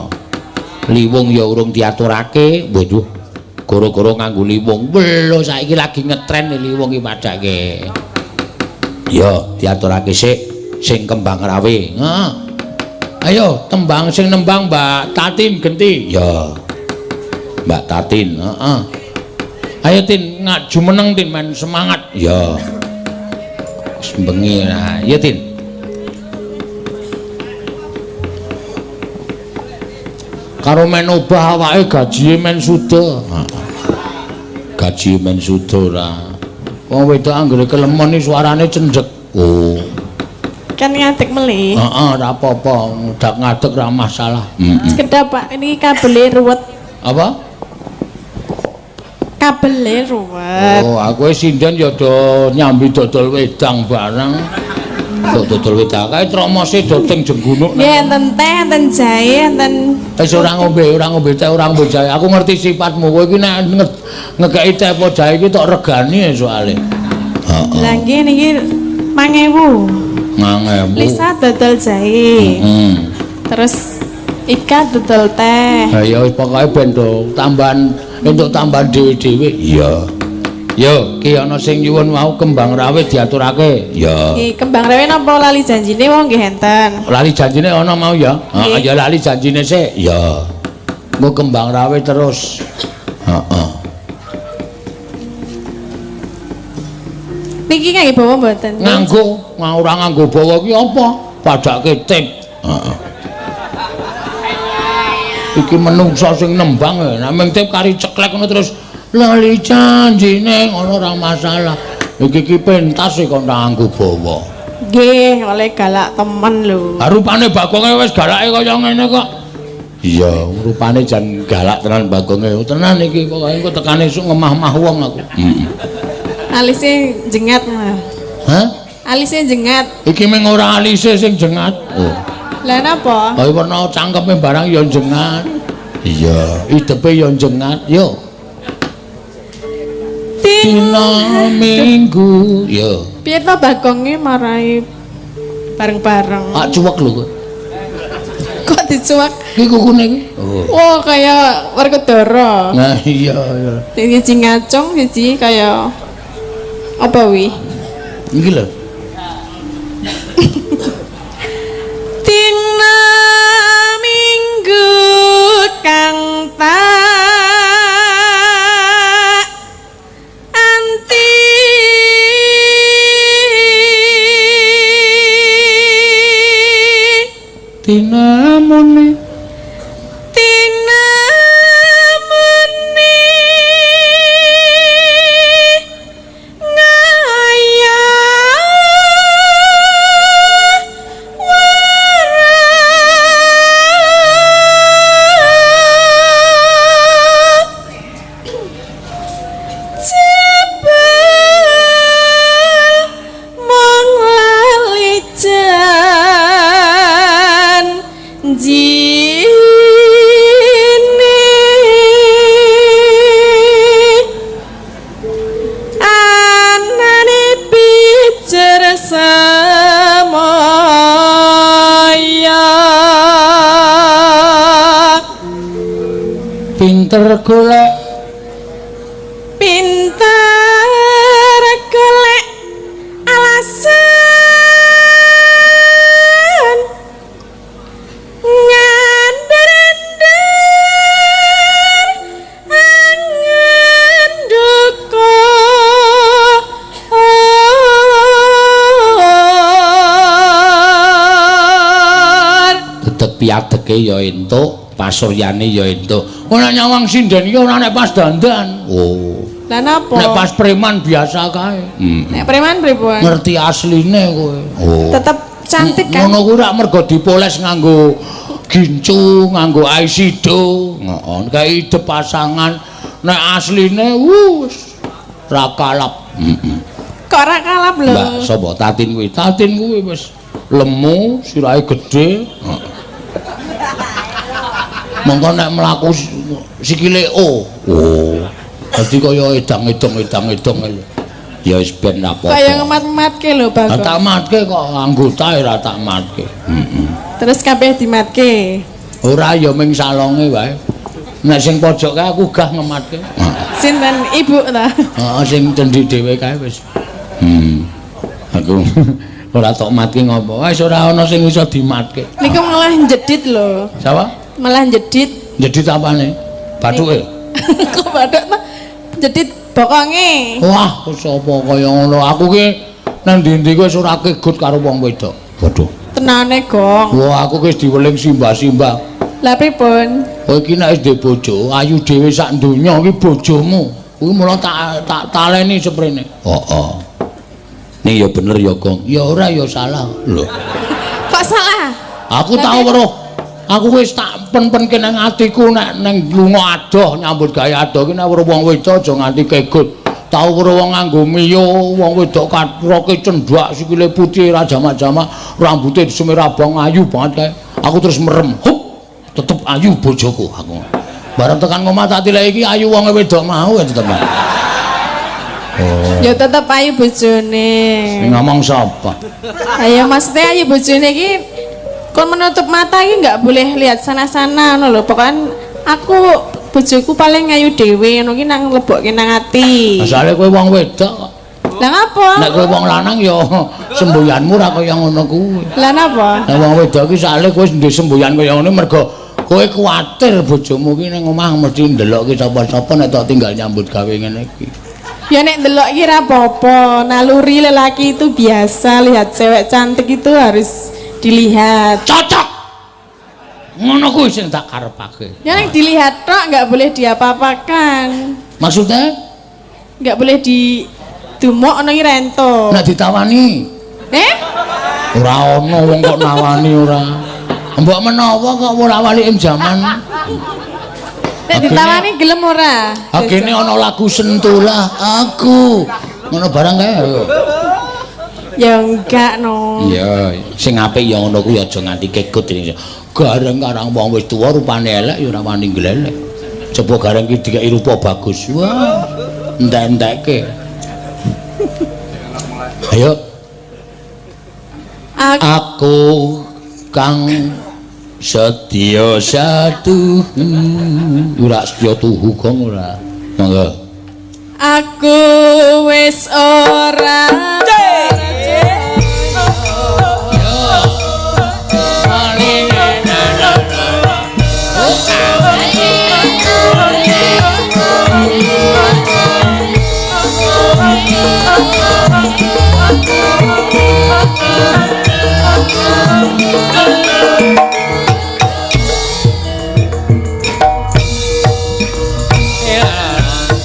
Liwung ya urung diaturake. Waduh. Gara-gara nganggo liwung. Lho saiki lagi ngetren liwung iki padake. Ya, diaturake sik sing kembang rawe. Heeh. Ayo tembang sing nembang Mbak Tatin genti. Ya. Mbak Tatin, heeh. Ayo Tin, ngaju meneng Tin, men semangat. Ya. Wis bengi nah. Ya Tin. Karo men obah awake gajine men suda. Heeh. Gaji men suda ora. Wong wedok anggere kelemon iki suarane cendhek. Oh. Kan ngadeg melih. Heeh, ora apa-apa, ndak ngadeg ora masalah. Heeh. Sekedap Pak, ini kabele ruwet. Apa? Kabele ruwet. Oh, aku sinden ya do nyambi dodol wedang bareng. Kok dodol wedang kae tromose do teng jenggunuk. Nggih, enten teh, enten jahe, enten Wis ora ngombe teh, ora ngombe jahe. Aku ngerti sifatmu. Kowe iki nek ngekeki teh apa jahe iki tok regani soalé. Heeh. Lah nggih niki 1000. 1000. Lisa dodol jahe. Heeh. Terus Ika dodol teh. Ha ya wis pokoke ben do tambahan entuk tambahan dhewe-dhewe. Iya. Yo, ki ana sing nyuwun mau kembang rawe diaturake. Iya. Nggih, kembang rawe napa lali janjine wong nggih enten. Lali janjine ana mau ya? Heeh, ya lali janjine sik. Iya. Engko kembang rawe terus. Heeh. Niki kangge bawa mboten? Nganggo, ora nganggo bawa ki apa? Padake tip. Heeh. Iki menungsa sing nembang nek ming tip kari ceklek ngono terus lali janjine ngono ora masalah. Iki ki pentas kok nganggo bawa. Nggih, oleh galak temen lho. Ha rupane Bagonge wis galake kaya ngene kok. Iya, rupane jan galak tenan Bagonge. Tenan iki pokoke engko tekane esuk ngemah-mah wong aku. Heeh. Alise jengat. Hah? Alise jengat. Iki mung ora alise sing jengat. Oh. Lah napa? Kaya werna cangkeme barang ya jengat. Iya, idepe ya jengat. Yo. Dina Minggu. Yo. Piye to Bagonge marai bareng-bareng. Pak cuwek lho kowe. Kok dicuwek? Iki kukune iki. Oh. Wah, kaya Werkudara. Nah iya iya. Siji ngacung, siji kaya apa wi? Iki lho. Dina Minggu kang tak anti Dina muni Dina muni ngaya wara jebul mung lali janjine anane pijer semaya pinter golek pinter golek alasan Piadeke ya entuk, pasuryane ya entuk. Ora nyawang sinden iki ora nek pas dandan. Oh. Lah napa? Nek pas preman biasa kae. Nek preman pripun? Ngerti asline kowe. Oh. Tetep cantik kan? Ngono kuwi rak mergo dipoles nganggo gincu, nganggo aisido. Heeh, kae ide pasangan. Nek asline wus ra kalap. Heeh. Kok ra kalap lho? Mbak sapa Tatin kuwi? Tatin kuwi wis lemu, sirahe gedhe. Heeh. Mongko nek mlaku sikile O. Oh. Dadi kaya edang-edong edang-edong lho. Ya wis ben apa. Kaya ngemat-matke lho, Lah Bagong. tak matke kok anggota ora tak matke. Heeh. Terus kabeh dimatke. Ora ya ming salonge wae. Nek sing pojok kae aku gah ngematke. Sinten ibu ta? Heeh, sing cendhi dhewe kae wis. Aku ora tok matke ngopo. Wis ora ana sing iso dimatke. Niku malah jedit lho. Sapa? Malah jedit. Jedit apane? Bathuke. Kok bathuk ta? Jedit bokonge. Wah, sapa kaya ngono? Aku ki nang ndi-ndi ku wis ora kegut karo wong wedok. Waduh. Tenane, Gong. Wah, aku ki wis diweling simbah-simbah. Lah pripun? Kowe iki nek wis duwe bojo, ayu dhewe sak donya iki bojomu. Kuwi mula tak tak taleni seprene. Heeh. Ning ya bener ya, Gong. Ya ora ya salah. Lho. Kok salah? Aku tau weruh. Aku wis tak pen-penke nang atiku nek nang lunga adoh nyambut gawe adoh ki nek weruh wong wedok aja nganti kegut. Tau weruh wong nganggo miyo, wong wedok katroke cendhak, sikile putih ra jamak-jamak, rambute disemir abang ayu banget kae. Aku terus merem. Hup, tetep ayu bojoku aku. Bareng tekan ngomah tak tileki iki ayu wong wedok mau ya tetep. Oh. Ya tetep ayu bojone. Sing ngomong sapa? Ayo maksudnya ayu bojone iki kon menutup mata iki nggak boleh lihat sana-sana ngono lho. Pokoknya aku bojoku paling ayu dhewe ngono ki nang lebokke nang ati. Asale kowe wong wedok kok. Lah ngapa? Nek kowe wong lanang ya semboyanmu ora kaya ngono kuwi. Lah napa? Nek wong wedok iki sale kowe ndek semboyan kaya ngono mergo kowe kuwatir bojomu ki ning omah mesti ndelokke sapa-sapa nek tok tinggal nyambut gawe ngene iki. Ya nek ndelok iki ra apa-apa. Naluri lelaki itu biasa lihat cewek cantik itu harus dilihat. Cocok. Ngono kuwi sing tak karepake. Ya nek dilihat tok nggak boleh diapa-apakan. Maksudnya Nggak boleh di dumok ono iki rento. nek ditawani Eh? ora ono wong kok nawani ora. Mbok menawa kok ora walikem jaman. Nek ditawani gelem ora? Agene ana lagu sentulah aku. Ngono barang kae. Ya enggak no. Iya, sing apik ya ngono kuwi aja nganti kegut ini. Gareng karang wong wis tuwa rupane elek ya ora wani glelek. Coba gareng ki dikeki rupa bagus. Wah, entek-entekke. Ayo, Aku aku kang setya satu. Ora setya tuhu gong ora. Monggo. Aku wis ora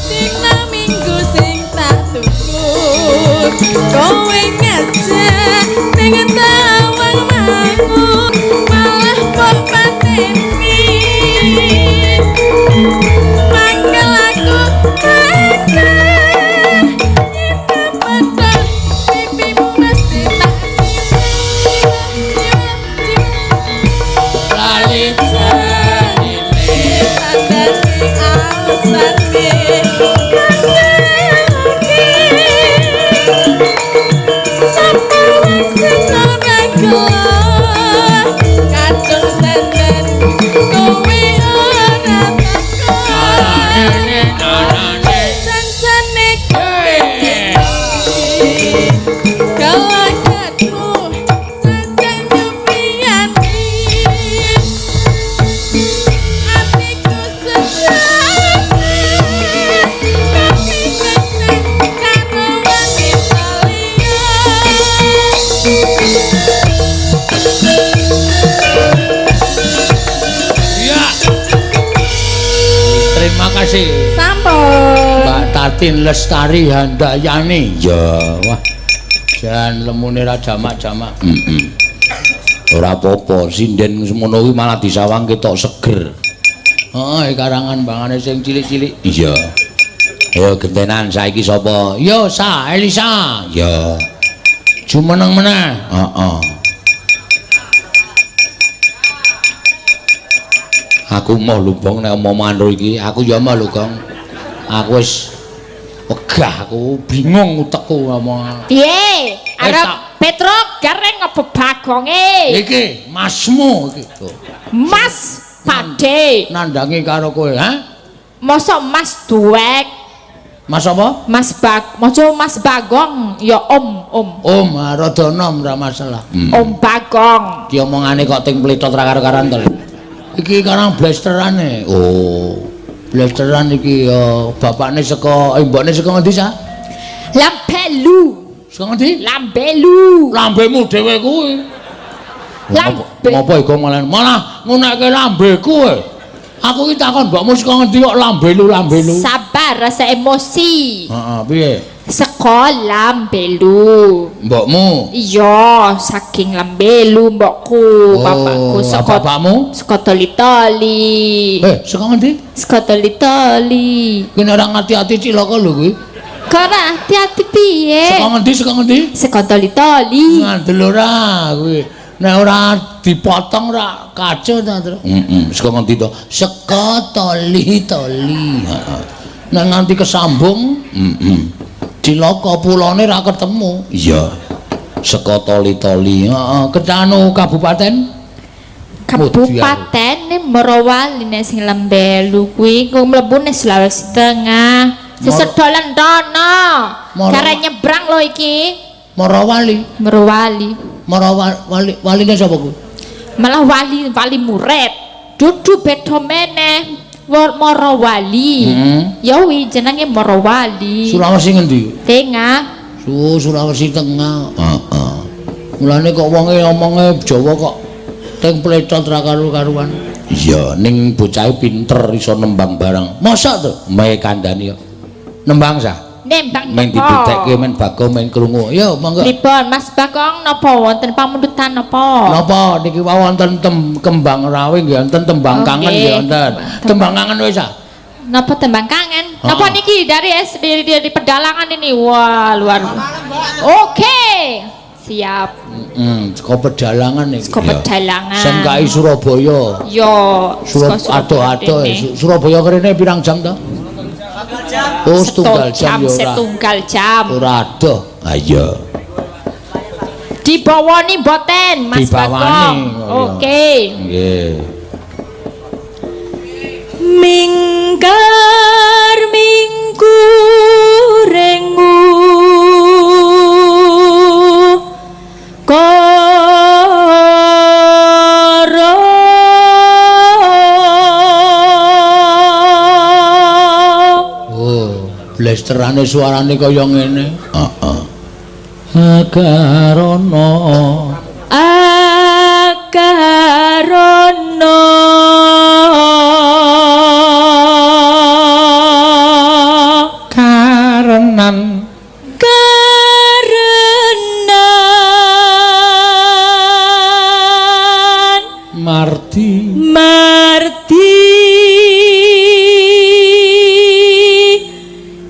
Dina minggu sing tak tunggu kowe ngajak ning tawang mangu malah kok pateni mangkel aku kaget yen pedhot pipimu mesti tak jiwa jiwa Lali Kalakatmu sajan nyepiyani atiku sejati tapi seneng karo wanita liya. Tatin Lestari Handayani. Ya, wah. Jan lemune ra jamak-jamak. Heeh. Ora apa-apa, sinden semono kuwi malah disawang ketok seger. Heeh, karangan bangane sing cilik-cilik. Iya. Ayo gentenan saiki sapa? Yo, Sa, Elisa. Ya. Jumeneng meneh. Heeh. Aku moh lumbung nek omongan ro iki, aku ya moh lho, Gong. Aku wis wegah, aku bingung utekku ngomong. Piye? Arep Petruk gareng apa Bagonge? Iki masmu iki. Mas Pade. Nandangi karo kowe, ha? Mosok Mas Duwek. Mas apa? Mas Bag, maca Mas Bagong, ya Om, Om. Om, rada nom ora masalah. Om Bagong. Ki omongane kok ting pletot ra karo-karan to. Iki karang blasterane. Oh. Blasteran iki ya bapakne saka mbokne saka ngendi, Sa? Lambelu. Saka ngendi? Lambelu. Lambemu dhewe kuwi. Lambe. Ngopo iku malah malah ngunekke lambeku kowe. Aku iki takon mbokmu saka ngendi kok lambelu-lambelu. Sabar, rasa emosi. Heeh, piye? Saka Lambelu. Mbokmu? Iya, saking Lambelu mbokku, Oh, bapakku saka bapakmu? Saka Toli-Toli. Saka ngendi? Saka Toli-Toli. Kuwi nek ora ngati-ati cilaka lho kuwi. Kok ora hati-hati piye? Saka ngendi? Saka ngendi? Saka Toli-Toli. Ngandel ora kuwi. Nek ora dipotong ora kacau ta, Tru. Heeh, saka ngendi to? Saka Toli-Toli. Heeh. Nek nganti kesambung, heeh. Cilaka pulone ra ketemu. Iya. Saka Toli-Toli. Heeh, kecanu kabupaten? Kabupaten Morowali nek sing Lambelu kuwi ku mlebu ning Sulawesi Tengah. Sesedolan rono. Karep nyebrang lho iki. Morowali. Morowali. Morowali, waline sapa kuwi? Malah wali wali murid. Dudu beda meneh. Morowali. Ya wi jenenge Morowali. Sulawesi ngendi? Tengah. Sulawesi Tengah. Heeh. Mulane kok wonge omonge Jawa kok ting pletot ra karu-karuan. Iya, ning bocahe pinter iso nembang barang. Mosok to? Mae kandhani kok. Nembang sah? Nembang. Men dibitekke men Bagong men krungu. Yo monggo. Pripun Mas Bagong napa wonten pamundutan napa? Napa niki wau wonten kembang rawe nggih wonten tembang kangen nggih wonten. Tembang kangen wis ah. Napa tembang kangen? Napa niki dari dari pedalangan ini? Wah, luar. Oke. Siap. Saka pedalangan iki. Saka pedalangan. SMKI Surabaya. Yo, adoh-adoh Surabaya kene pirang jam to? Oh, setunggal jam ya ora. Setunggal jam. Ora adoh. Ha iya. Dibawani mboten Mas Bagong. Oke. Nggih. Mingkar mingkurengu koro. Oh, blesterane suarane kaya ngene. Heeh. Akarana akarana karenan karenan mardi mardi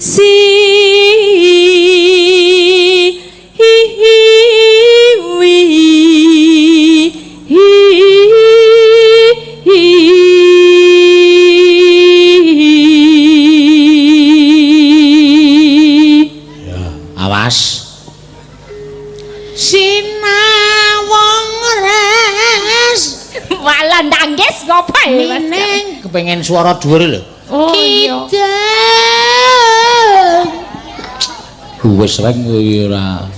si hi hi wi hi hi. Awas sinawang res malah nangis ngopo ya Mas? Mining kepengen suara dhuwur lho. Oh iya. Wis reng kuwi ora.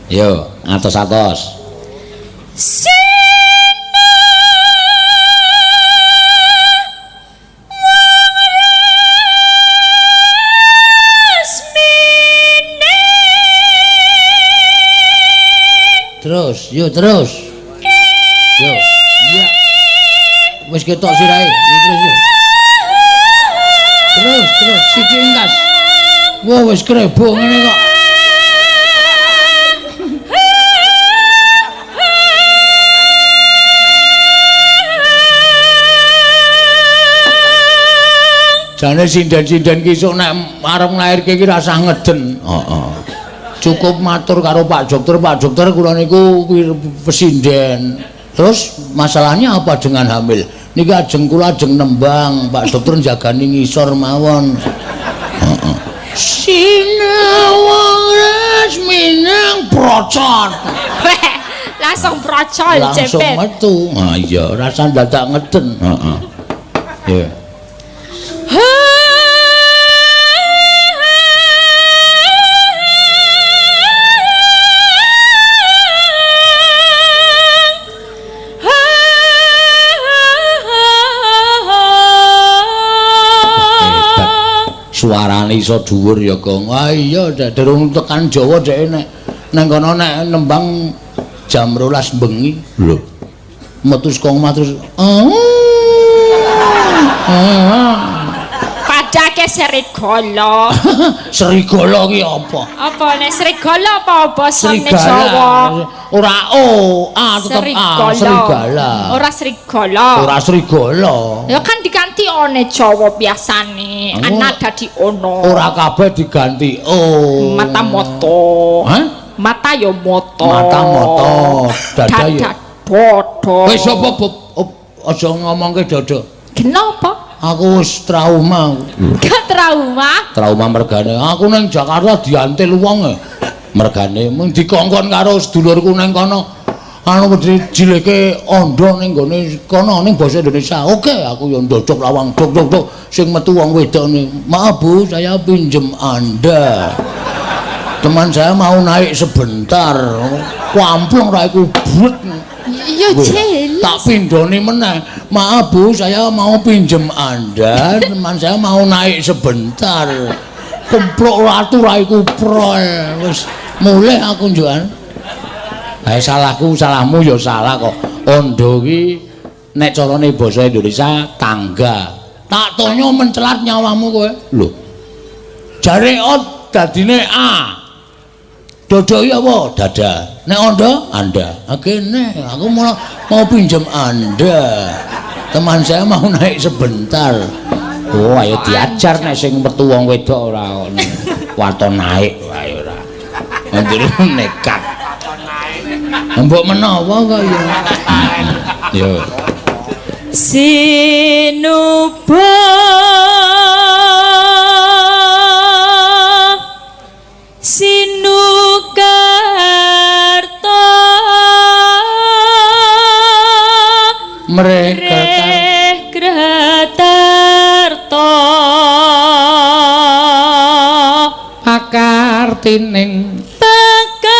Yo, atos-atos. Terus, yo terus. Yo. Iya. Wis ketok sirahe. Yo terus yo. Terus, terus sithik engkas. Wah wis krebo ngene kok. Jane sinden-sinden ki isuk nek arep nglairke ki rasah ngeden. Heeh. Cukup matur karo Pak Dokter, Pak Dokter kula niku pesinden. Terus masalahnya apa dengan hamil? Niki ajeng kula ajeng nembang, Pak Dokter njagani ngisor mawon. Heeh. Sinawang resminang procot. Langsung procol Langsung cepet. metu. Ha iya, rasah dadak ngeden. Heeh. Ya. Suarane iso dhuwur ya, Gong. Ah iya, durung tekan Jawa dhek nek nang kono nek nembang jam 12 bengi. Lho. Metu saka omah terus. Padake serigala. Serigala ki apa? Apa nek serigala apa basane Jawa? Ora O, A tetep A, serigala. Ora serigala. Ora serigala. Ya kan diganti one Jawa biasane. Ana dadi ono. Ora kabeh diganti O. Mata moto. Hah? Mata ya moto. Mata moto, dada ya dodo. Wis apa aja ngomongke dodo. Kenapa? Aku wis trauma. Gak trauma? Trauma mergane aku nang Jakarta diantil wong e. Mergane mung dikongkon karo sedulurku nang kono. Anu dijileke ondo ning gone kono ning basa Indonesia. Oke, aku yo ndodok lawang dok dok dok sing metu wong wedok ni. Maaf Bu, saya pinjem Anda. Teman saya mau naik sebentar. Kamplong ra iku brut. Iya jelas. Tak pindhoni meneh. Maaf Bu, saya mau pinjem Anda. Teman saya mau naik sebentar. Kemplok ratu ra iku prol. Wis mulih aku njukan. Ha salahku, salahmu ya salah kok. Ondo ki nek carane basa Indonesia tangga. Tak tonyo mencelat nyawamu kowe. Lho. Jare O dadine A. Dodo iki apa? Dada. Nek ondo, Anda. Kene, aku mau pinjam Anda. Teman saya mau naik sebentar. Oh, ayo diajar nek sing metu wong wedok ora waton naik wae ora. Nduru nekat. Mbok menawa kok ya. Yo. Sinuba Sinukarta mereka Kratarta pakartining pakartining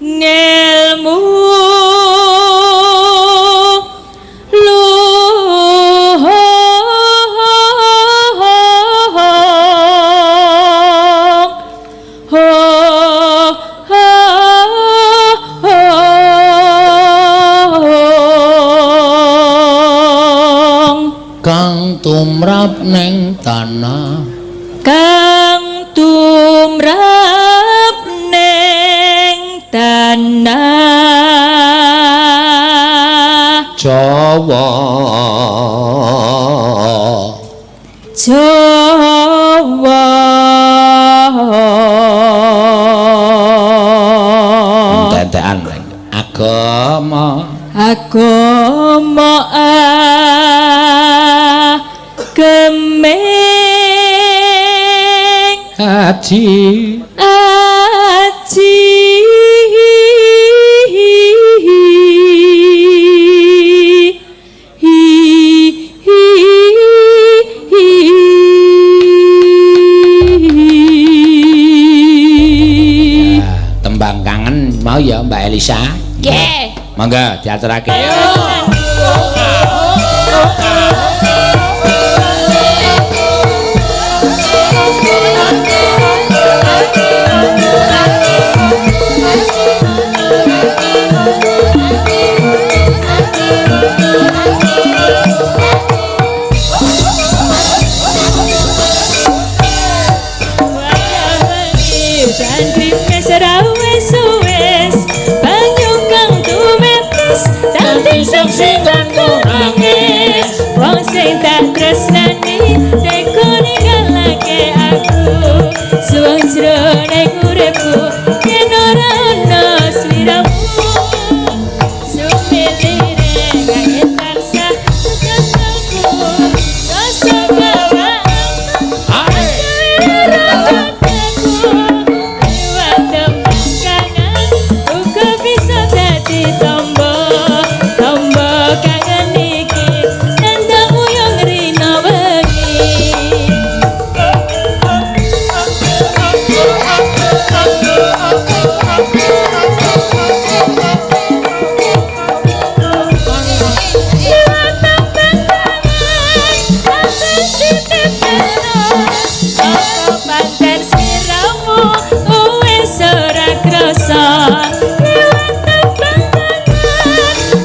ngelmu kang tumrap ning tanah kang tumrap ning tanah Jawa Jawa entek-entekan agama agama ageming haji aji hi hi hi. Ya, tembang kangen mau ya Mbak Elisa. Nggih. Monggo diaturake. Thank you. Udan grimes ora wis-wis, banyu kang tumetes dadi saksi kanggo nangis. Wong sing tak tresnani tega ninggalake aku. Suwung jroning uripku yen ora ana sliramu. Sumilire kangge tansah ketemu rasa gawa pancen sliramu wis ora krasa liwat tembang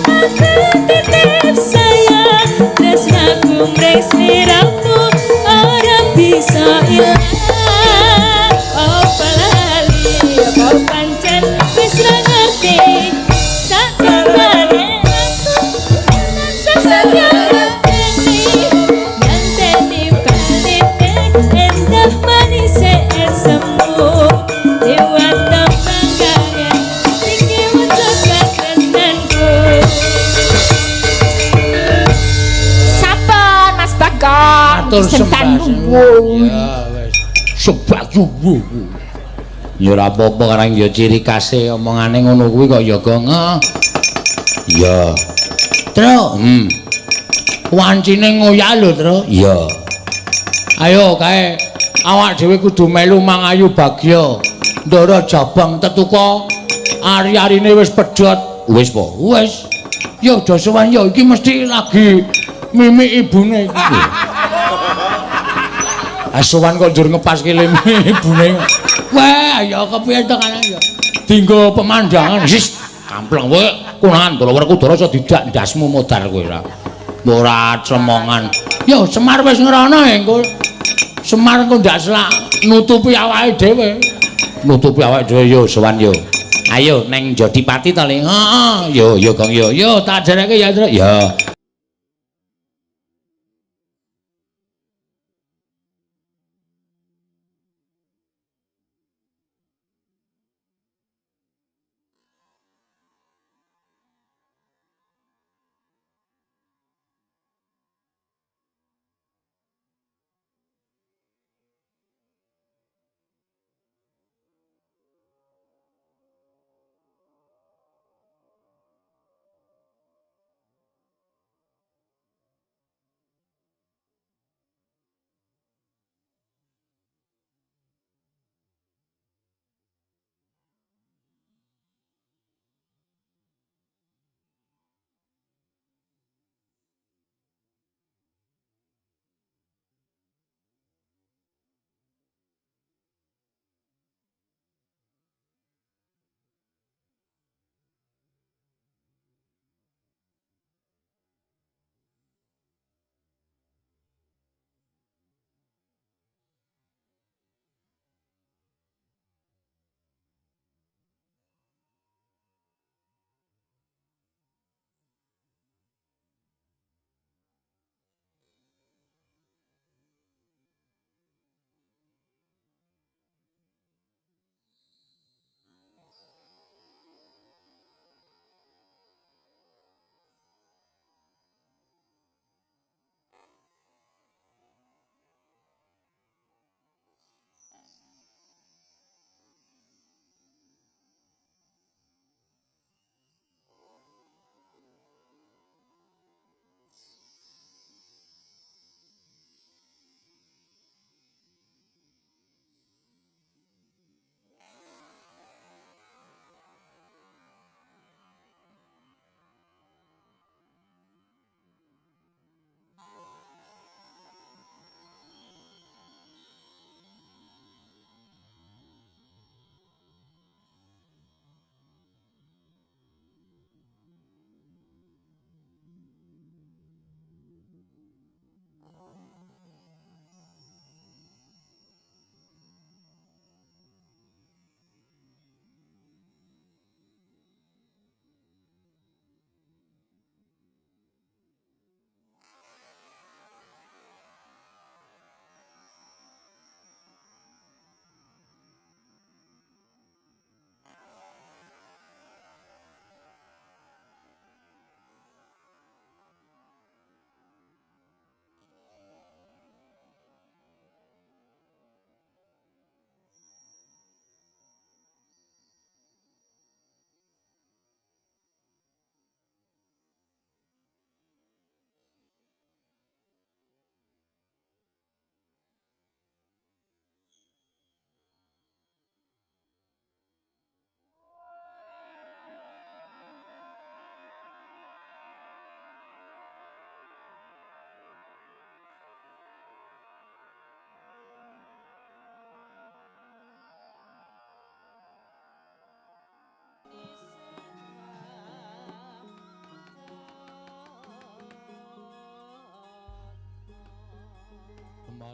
aku titip sayang tresnaku mring sliramu ora bisa ilang. Apa lali apa pancen wis ra ngerti sakjane aku tansah setya ngenteni baline endah manise esemu dewa tembang kangen iki wujud katresnanku. Sampun Mas Bagong. Matur Sembah sembah nuwun. Ya wis. Sembah suwun. Ya ora apa-apa karang ya ciri khase omongane ngono kuwi kok ya Gong. Ya. Tru. Wancine ngoyak lho, Tru. Iya. Ayo kae awak dhewe kudu melu mangayu bagya. Ndara jabang tetuka ari-arine wis pedhot. Wis po? Wis. Ya aja sowan ya iki mesti lagi mimik ibune iki. Asowan kok njur ngepaske mimik ibune. Wah, ya kepiye to kana ya. Dinggo pemandangan. Sis, kampleng kowe konangan Ndara Werkudara iso didak ndasmu modar kowe ora. Ora cemongan. Yo Semar wis ngrono engko. Semar engko ndak selak nutupi awake dhewe. Nutupi awake dhewe yo sowan yo. Ayo neng Jodipati to, Le. Heeh, yo yo Gong yo. Yo tak ajarake ya, Tru. Ya.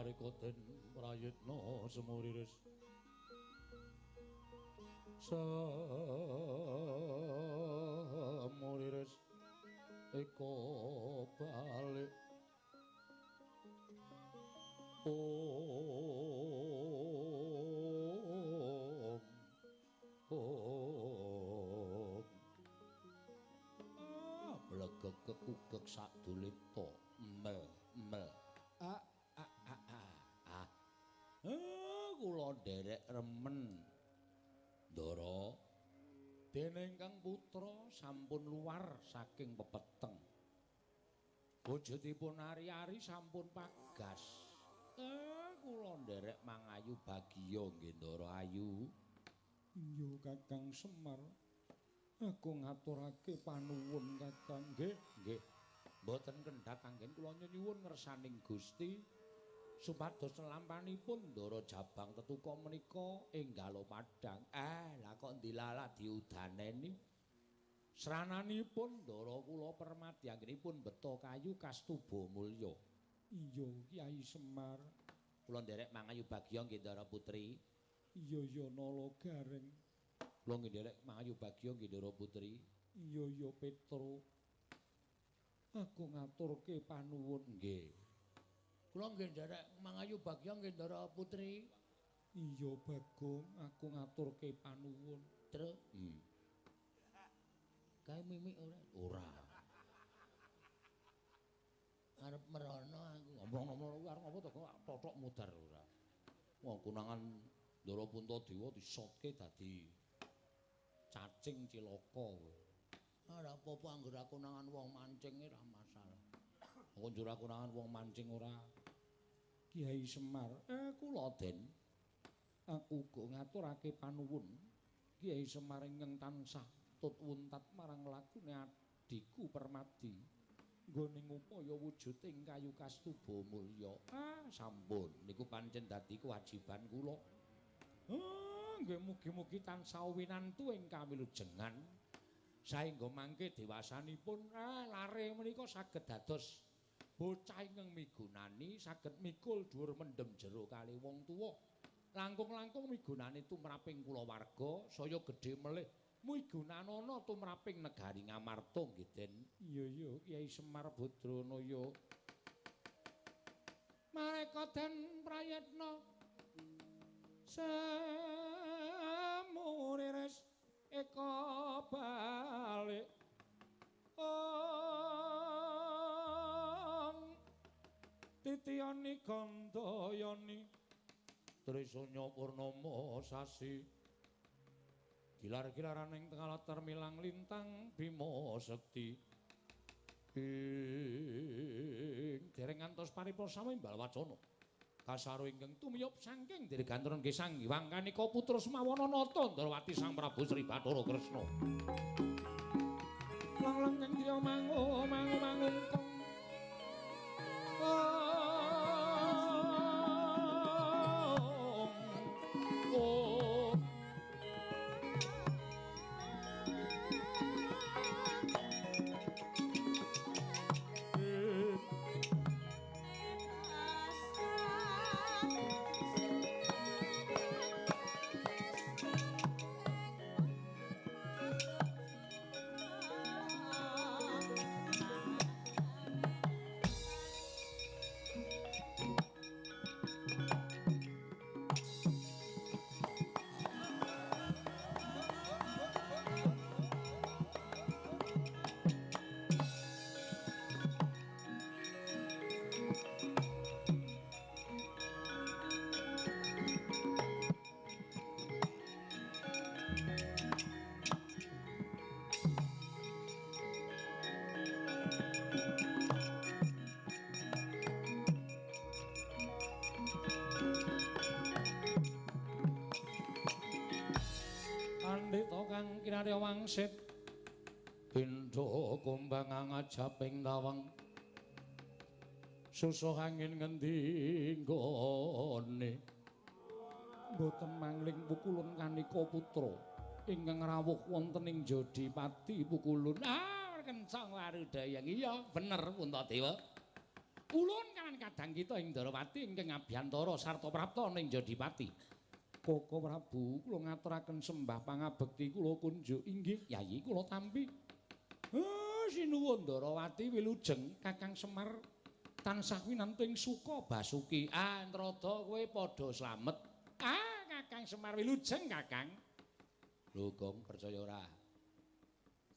Mareka den prayitna semuriris semuriris eka balik. Om Om blegek kekugek sadulita mel mel a a a a a. Kula nderek remen Ndara, dene ingkang putra sampun luar saking pepeteng. Wujudipun ari-ari sampun pagas. Kula nderek mangayu bagya nggih Ndara Ayu. Iya Kakang Semar. Aku ngaturake panuwun Kakang. Nggih, nggih. Mboten kendhat anggen kula nyuwun ngersaning Gusti supados lampanipun Ndara Jabang Tetuka menika enggal padhang. Lah kok ndilalah diudaneni. Srananipun Ndara kula Permadi anggenipun beto kayu kastuba mulya. Iya Kyai Semar. Kula nderek mangayu bagya nggih Ndara Putri. Iya ya Nala Gareng. Kula nggih nderek mangayu bagya nggih Ndara Putri. Iya ya Petro. Aku ngaturke panuwun nggih. Kula nggih nderek mangayu bagya nggih Ndara Putri. Iya Bagong, aku ngaturke panuwun. Truk. Kae mimik ora? Ora. Arep merono aku. Ngomong-ngomong kuwi arep apa to kok tothok mudar ora. Wong konangan Ndara Puntadewa disotke dadi cacing cilaka kowe. Ora apa-apa anggere aku konangan wong mancing ora masalah. Aku njur aku konangan wong mancing ora. Kyai Semar, kula Den. Aku uga ngaturake panuwun. Kyai Semar ingkang tansah tut wuntat marang lakune adhiku Permadi. Nggone ngupaya wujuding kayu kastuba mulya. Sampun niku pancen dadi kewajiban kula. Nggih mugi-mugi tansah winantu ing kawilujengan. Saengga mangke dewasanipun lare menika saged dados bocah ingkang migunani, saged mikul dhuwur mendem jero kali wong tuwa. Langkung-langkung migunani tumraping kulawarga saya gedhe melih migunanana tumraping negari Ngamarta nggih Den. Iya iya Kyai Semar Badranaya. Mareka den prayitna semuriris eka balik. Ong titiyani gandayani Trisanya purnama sasi gilar-gilaran ing tengah latar milang lintang Bima Sekti ing dereng ngantos paripurna imbal wacana kasaro ingkang tumiyop saking dirgantara nggih Sang Hyang Kanika Putra Semawana Nata Ndrawati Sang Prabu Sri Bathara Kresna. Lang-lang kang driya mangu mangu mangungkung. Om. Kang kinarya wangsit pindha kumbang ngajaping tawang susuh angin ngendi nggone mboten mangling pukulun kanika putra ingkang rawuh wonten ing Jodipati pukulun. Kencang warudayang. Iya bener Puntadewa. Ulun kawan kadang kita ing Ndarawati ingkang ngabiyantara sarta prapta ning Jodipati. Koko Prabu, kula ngaturaken sembah pangabekti kula kunjuk. Inggih, Yayi, kula tampi. Sinuwun Ndarawati wilujeng Kakang Semar tansah winantu ing suka basuki. Ah, Antrada kowe padha slamet. Ah, Kakang Semar wilujeng Kakang. Lho, Gong, percaya ora?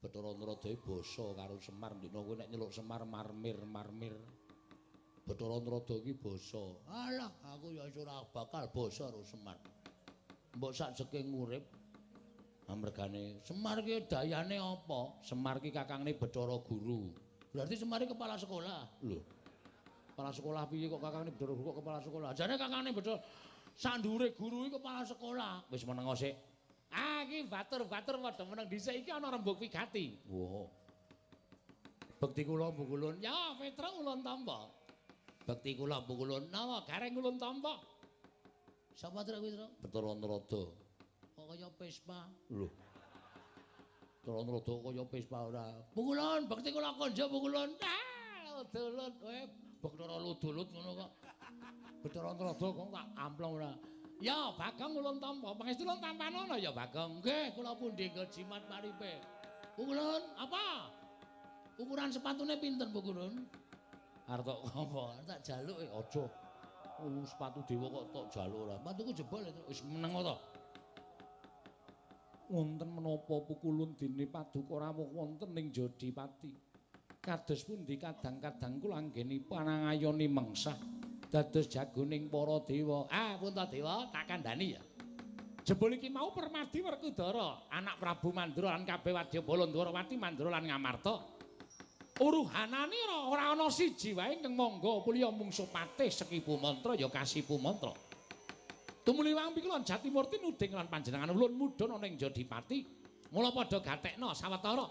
Bathara Narada basa karo Semar ndina kowe nek nyeluk Semar marmir-marmir. Bathara Narada iki basa. Alah, aku ya ora bakal basa karo Semar. Mbok sakjeke ngurip. Amergane Semar ki dayane apa? Semar ki kakangne Bathara Guru. Berarti Semar ki kepala sekolah. Lho. Kepala sekolah piye kok kakangne Bathara Guru kok kepala sekolah? Jane kakangne Bathara sandure guru iki kepala sekolah. Wis meneng sik. Ah, iki batur-batur padha meneng dhisik iki ana rembug wigati. Wah. Bekti kula Mbukulun. Ya, Petruk ulun tampa. Bekti kula Mbukulun. Napa gareng ulun tampa? Sapa truk kuwi, Truk? Bathara Narada. Kok kaya Vespa? Lho. Bathara Narada kaya Vespa ora. Mbukulun, bekti kula konjo Mbukulun. Ah, ludut kowe Bathara ludulut ngono kok. Bathara Narada kok tak amplong ora. Ya, Bagong ulun tampa. Pangestu ulun tampanono ya, Bagong. Nggih, kula pundi nggo jimat paripe. Mbukulun, apa? Ukuran sepatune pinten, Mbukulun? Arep tok apa? Tak jaluk aja. Sepatu dewa kok tok jaluk ora. Sepatuku jebol wis meneng to. Wonten menapa pukulun dene paduka rawuh wonten ing Jodipati. Kados pundi kadang-kadang kula anggenipun ngayoni mengsah dados jagoning para dewa. Ah, Puntadewa, tak kandhani ya. Jebul iki mau Permadi Werkudara, anak Prabu Mandra lan kabeh wadyabala Ndwarawati Mandra lan Ngamarta. Uruhanane ora ana siji wae ingkang mangga puliya mungsuh patih Sekipu Mantra ya Kasipu Mantra. Tumuli wang pikulon Jatimurti nuding lan panjenengan ulun mudhun ana ing Jodipati. Mula padha gatekna sawetara.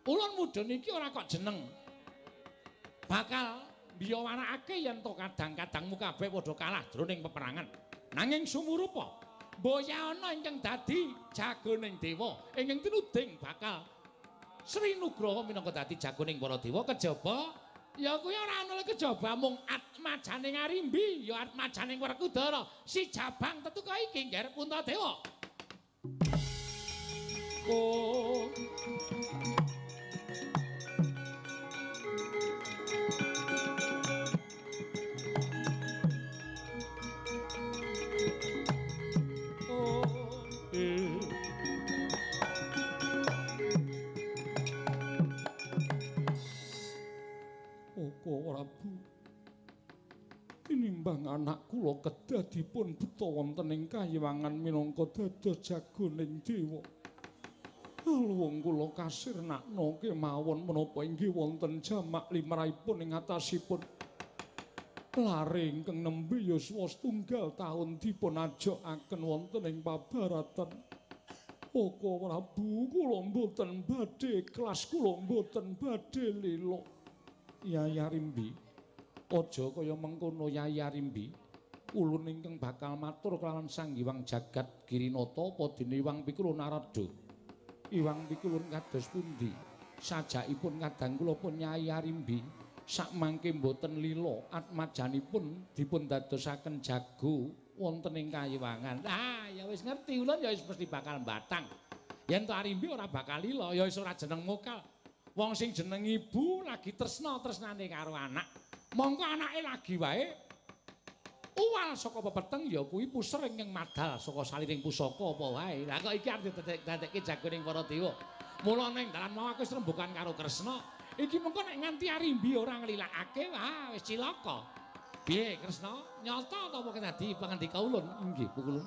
Ulun mudhun iki ora kok jeneng. Bakal mbiyawarakake yen to kadang-kadangmu kabeh padha kalah jroning peperangan. Nanging sumurupa mboya ana ingkang dadi jagoning dewa ingkang tinuding bakal Sri Nugroho minangka dadi jagoning para dewa kejaba ya kuwi ora ana kejaba mung atmajaning Arimbi ya atmajaning Werkudara si Jabang tetuka iki ngger Puntadewa. Oh. Oh. Koko Prabu, tinimbang anak kula kedah dipun beto wonten ing kayiwangan minangka dados jagoning dewa. Luwung kula kasirnakna kemawon menapa inggih wonten jamak limrahipun ing atasipun. Lare ingkang nembe yuswa setunggal taun dipun ajokaken wonten ing pabaratan. Koko Prabu, kula mboten badhe ikhlas, kula mboten badhe lila. Yayi Arimbi, aja kaya mengkono Yayi Arimbi. Ulun ingkang bakal matur kelawan Sang Hyang Jagat Girinata apa dene Iwang Pikulun Narada. Iwang Pikulun kados pundi? Sajakipun kadang kula pun Yayi Arimbi sakmangke mboten lila atmajanipun dipun dadosaken jago wonten ing kayiwangan. Ah, ya wis ngerti ulun ya wis mesti bakal mbatang. Yen to Arimbi ora bakal lila ya wis ora jeneng mokal. Wong sing jeneng ibu lagi tresna tresnane karo anak, mongko anake lagi wae uwal saka pepeteng ya kuwi puser ingkang madal saka saliring pusaka apa wae. Lah kok iki arep didadekke jagoning para dewa. Mula ning dalan mau aku wis rembukan karo Kresna. Iki mengko nek nganti Arimbi ora nglilakake, wah wis cilaka. Piye Kresna? Nyata ta apa dadi pangandika ulun? Inggih, Pukulun.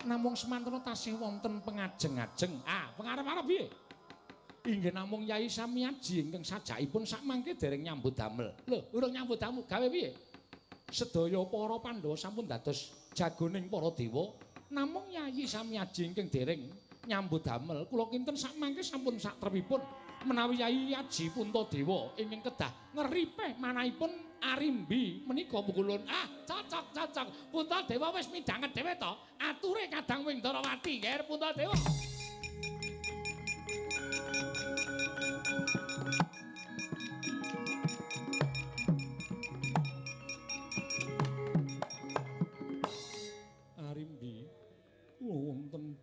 Namung semantana tasih wonten pengajeng-ajeng. Ah, pengarep-arep piye? Inggih namung Yai Samiaji ingkang sajakipun sakmangke dereng nyambut damel. Lho, urung nyambut damel gawe piye? Sedaya para Pandhawa sampun dados jagoning para dewa, namung Yai Samiaji ingkang dereng nyambut damel. Kula kinten sakmangke sampun satrepipun menawi Yai Aji Puntadewa ingkang kedah ngeripeh manahipun Arimbi menika Pukulun. Ah, cocok cocok. Puntadewa wis midhanget dhewe to. Ature kadang wing Ndarawati, Nger Puntadewa.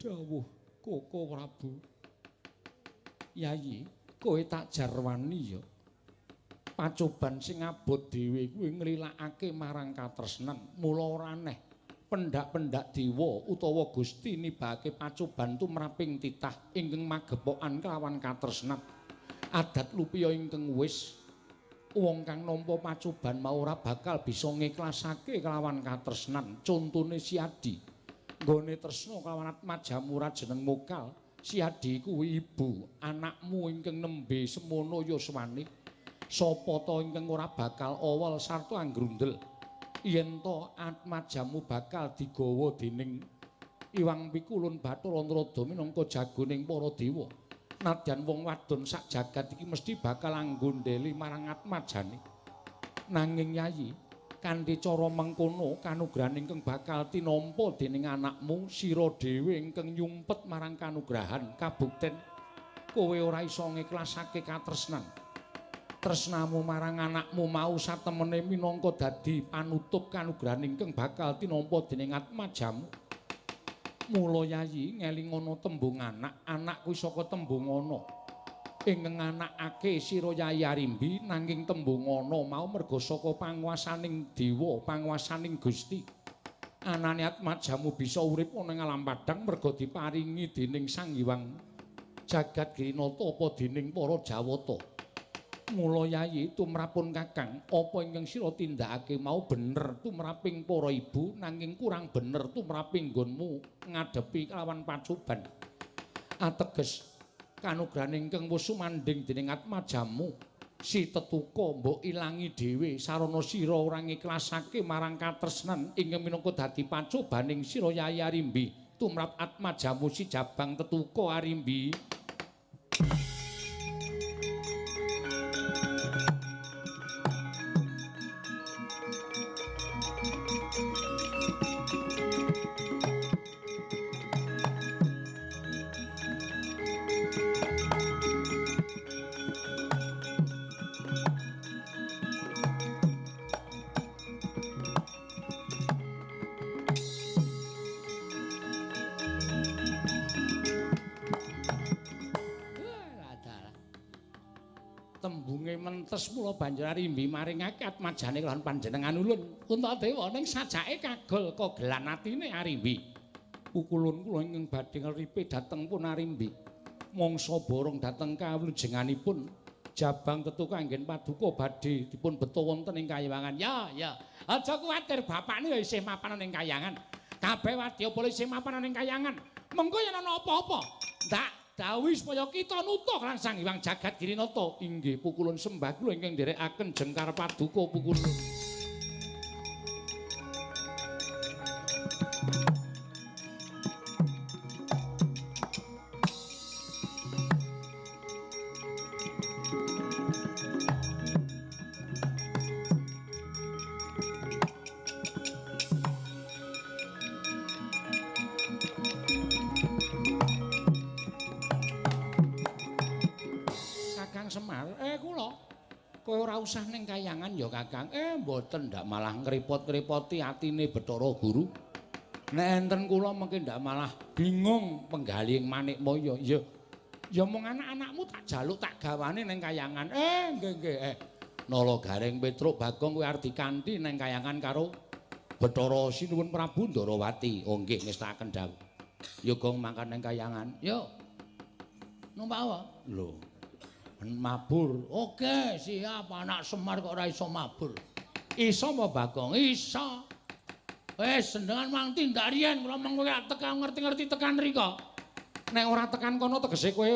Dawuh Koko Prabu. Yayi, kowe tak jarwani ya. Pacoban sing abot dhewe kuwi nglilakake marang katresnan. Mula ora aneh pendak-pendak dewa utawa Gusti nibake pacoban tumraping titah ingkang magepokan kelawan katresnan. Adat lupiya ingkang wis wong kang nampa pacoban mau ora bakal bisa ngiklasake kelawan katresnan. Contone Siadi nggone tresna kelawan atmajamu ra jeneng mokal. Siadi kuwi ibu anakmu ingkang nembe semono yuswane. Sapa ta ingkang ora bakal awal sarta anggrundel yen to atmajamu bakal digawa dening Iwang Pikulun Bathara Narada minangka jagoning para dewa. Nadyan wong wadon sak jagat iki mesti bakal anggondheli marang atmajane. Nanging Yayi, kanthi cara mengkono kanugrahan ingkang bakal tinampa dening anakmu, sira dhewe ingkang nyumpet marang kanugrahan kabukten kowe ora iso ngiklasake katresnan. Tresnamu marang anakmu mau satemene minangka dadi panutup kanugrahan ingkang bakal tinampa dening atmajamu. Mula Yayi ngelingono tembung anak, anak kuwi saka tembung ana. Ingkang anakake sira Yayi Arimbi nanging tembung ana mau merga saka panguwasaning dewa, panguwasaning Gusti. Anane atmajamu bisa urip ana ing alam padhang merga diparingi dening Sang Hyang Jagat Girinata apa dening para Jawata. Mula Yayi tumrapun Kakang, apa ingkang sira tindakake mau bener tumraping para ibu nanging kurang bener tumraping nggonmu ngadepi kelawan pacoban. Ateges kanugrahan ingkang wis sumandhing dening atmajamu si tetuka mbok ilangi dhewe sarana sira ora ngiklasake marang katresnan ingkang minangka dadi pacobaning sira Yayi Arimbi tumrap atmajamu si Jabang Tetuka Arimbi. Tembunge mentes mula banjur Arimbi maringake atmajane kelawan panjenengan ulun Puntadewa ning sajake kagol kogelan atine Arimbi. Pukulun kula ingkang badhe ngripe dhateng pun Arimbi. Mangsa borong dhateng kawulujenganipun Jabang Tetuka anggen paduka badhe dipun beto wonten ing kayangan. Ya, ya. Aja kuwatir bapakne ya isih mapan ning kayangan. Kabeh wadyabala isih mapan ning kayangan. Mengko yen ana apa-apa, ndak dawuhi supaya kita nutuh lan Sang Hyang Jagat Girinata. Inggih pukulun sembah kula ingkang nderekaken jengkar paduka pukulun. Semar, kula kowe ora usah ning kayangan ya Kakang. Mboten ndak malah ngrepot-ngrepoti atine Bathara Guru. Nek enten kula mengke ndak malah bingung penggalih Manikmaya. Ya ya mung anak-anakmu tak jaluk tak gawane ning kayangan. Nggih nggih. Nala Gareng Petruk Bagong kowe arep dikanthi ning kayangan karo Bathara Sinuwun Prabu Ndarawati. Oh nggih ngestakaken dawuh. Ya gong mangkat ning kayangan. Yo. Numpak apa? Lho. Mabur. Oke, siap. Anak Semar kok ora iso mabur. Iso apa Bagong? Iso. Wis senengan mang tindak riyen kula meng kowe tekan ngerti-ngerti tekan rika. Nek ora tekan kono tegese kowe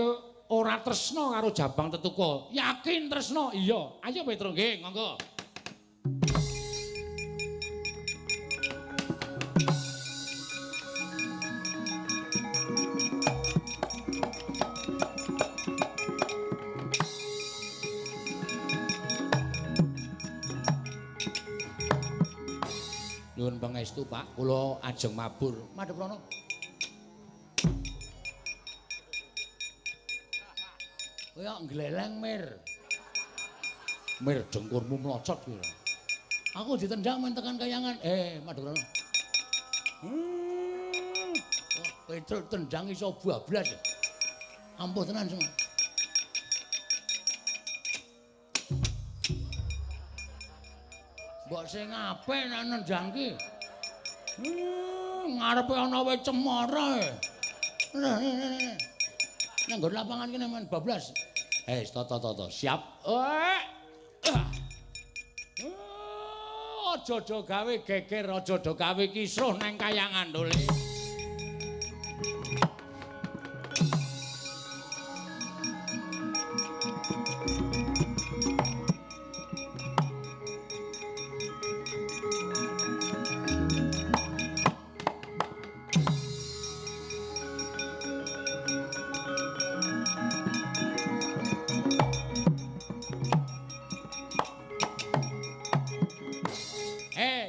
ora tresna karo Jabang Tetuka. Yakin tresna? Iya. Ayo Petro nggih, monggo. Nyuwun pangestu Pak, kula ajeng mabur. Madhep rono. Kowe kok ngleleng, Mir. Mir dengkurmu mlocot kuwi. Aku ditendang men tekan kayangan. Madhep rono. Petruk tendang iso bablas. Ampuh tenan Semar. Mbok sing apik nek nendang ki. Ngarepe ana wae cemara. Nang nggon lapangan kene men bablas. Toto siap. Aja do gawe geger, aja do gawe kisruh nang kayangan lho.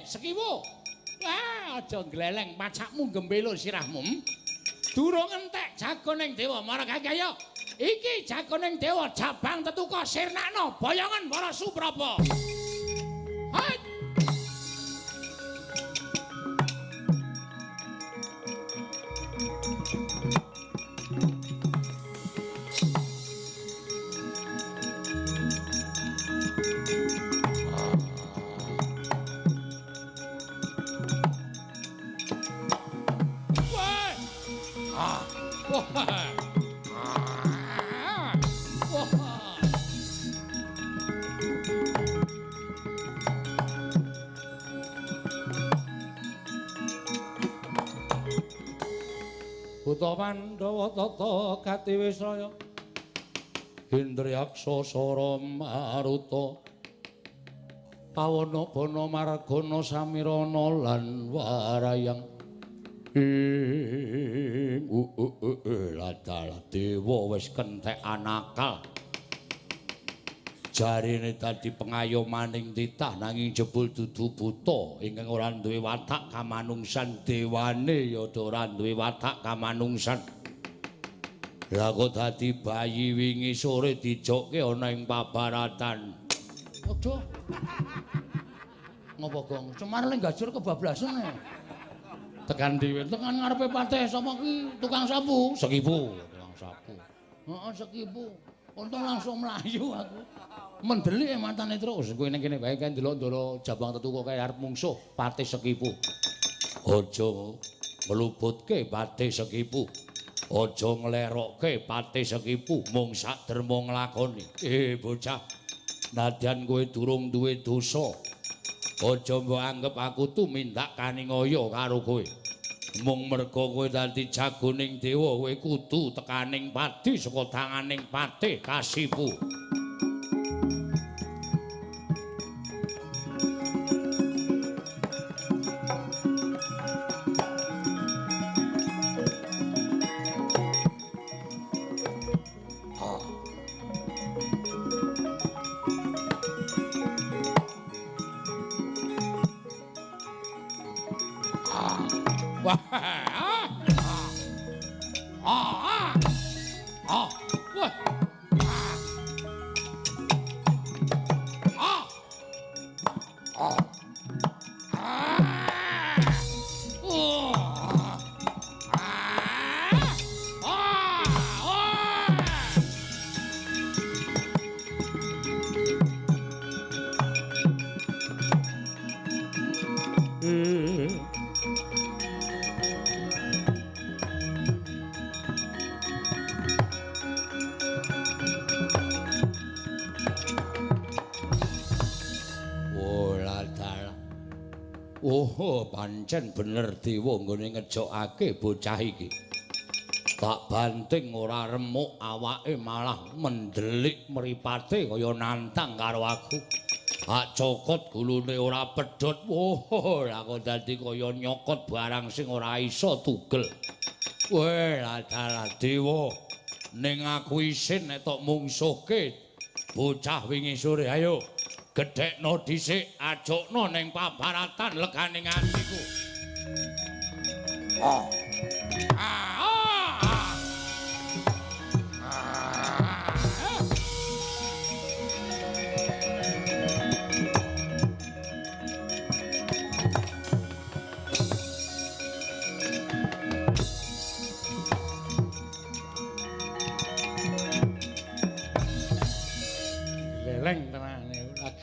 Sekiwo. Wah, aja gleleng pacakmu gembelo sirahmu. Durung entek jagoning dewa marang kaya. Iki jagoning dewa jabang tetuka sirnakno boyongan para Supraba. Hai. Buta Pandhawa tata katiwisraya Indriyaksa sara maruta pawana bana margana samirana lan warayang ing ladal dewa wis kentekan akal jarine dadi pengayomaning titah nanging jebul dudu buta ingkang ora duwe watak kamanungsan dewane ya ora duwe watak kamanungsan. Lah kok dadi bayi wingi sore dijokke ana ing pabaratan. Aduh. Ngopo gong? Semar le gajur kebablasan. Tekan dhewe, tekan ngarepe patih sapa ki? Tukang sapu. Sekipu, tukang sapu. Heeh, sekipu. Untung langsung mlayu aku. Mendelik matane terus. Kowe ning kene wae kan ndelok ndara jabang tetuka kae arep mungsuh patih sekipu. Aja mlubutke patih sekipu. Aja nglerokke patih sekipu mung sak derma nglakoni. Bocah, nadyan kowe durung duwe dosa. Aja mbok anggep aku tumindak kaningaya karo kowe. Mung merga kowe dadi jagoning dewa, kowe kudu tekaning padi saka tanganing patih Kasipu. Oh, pancen bener dewa nggone ngejokake bocah iki. Tak banting ora remuk awake malah mendelik mripate kaya nantang karo aku. Tak cokot gulune ora pedhot. Oh, lah kok dadi kaya nyokot barang sing ora iso tugel. Weh, dalah dewa. Ning aku isin nek tok mungsuhke bocah wingi sore. Ayo. Gedhekno dhisik, ajokno ning pabaratan leganing atiku.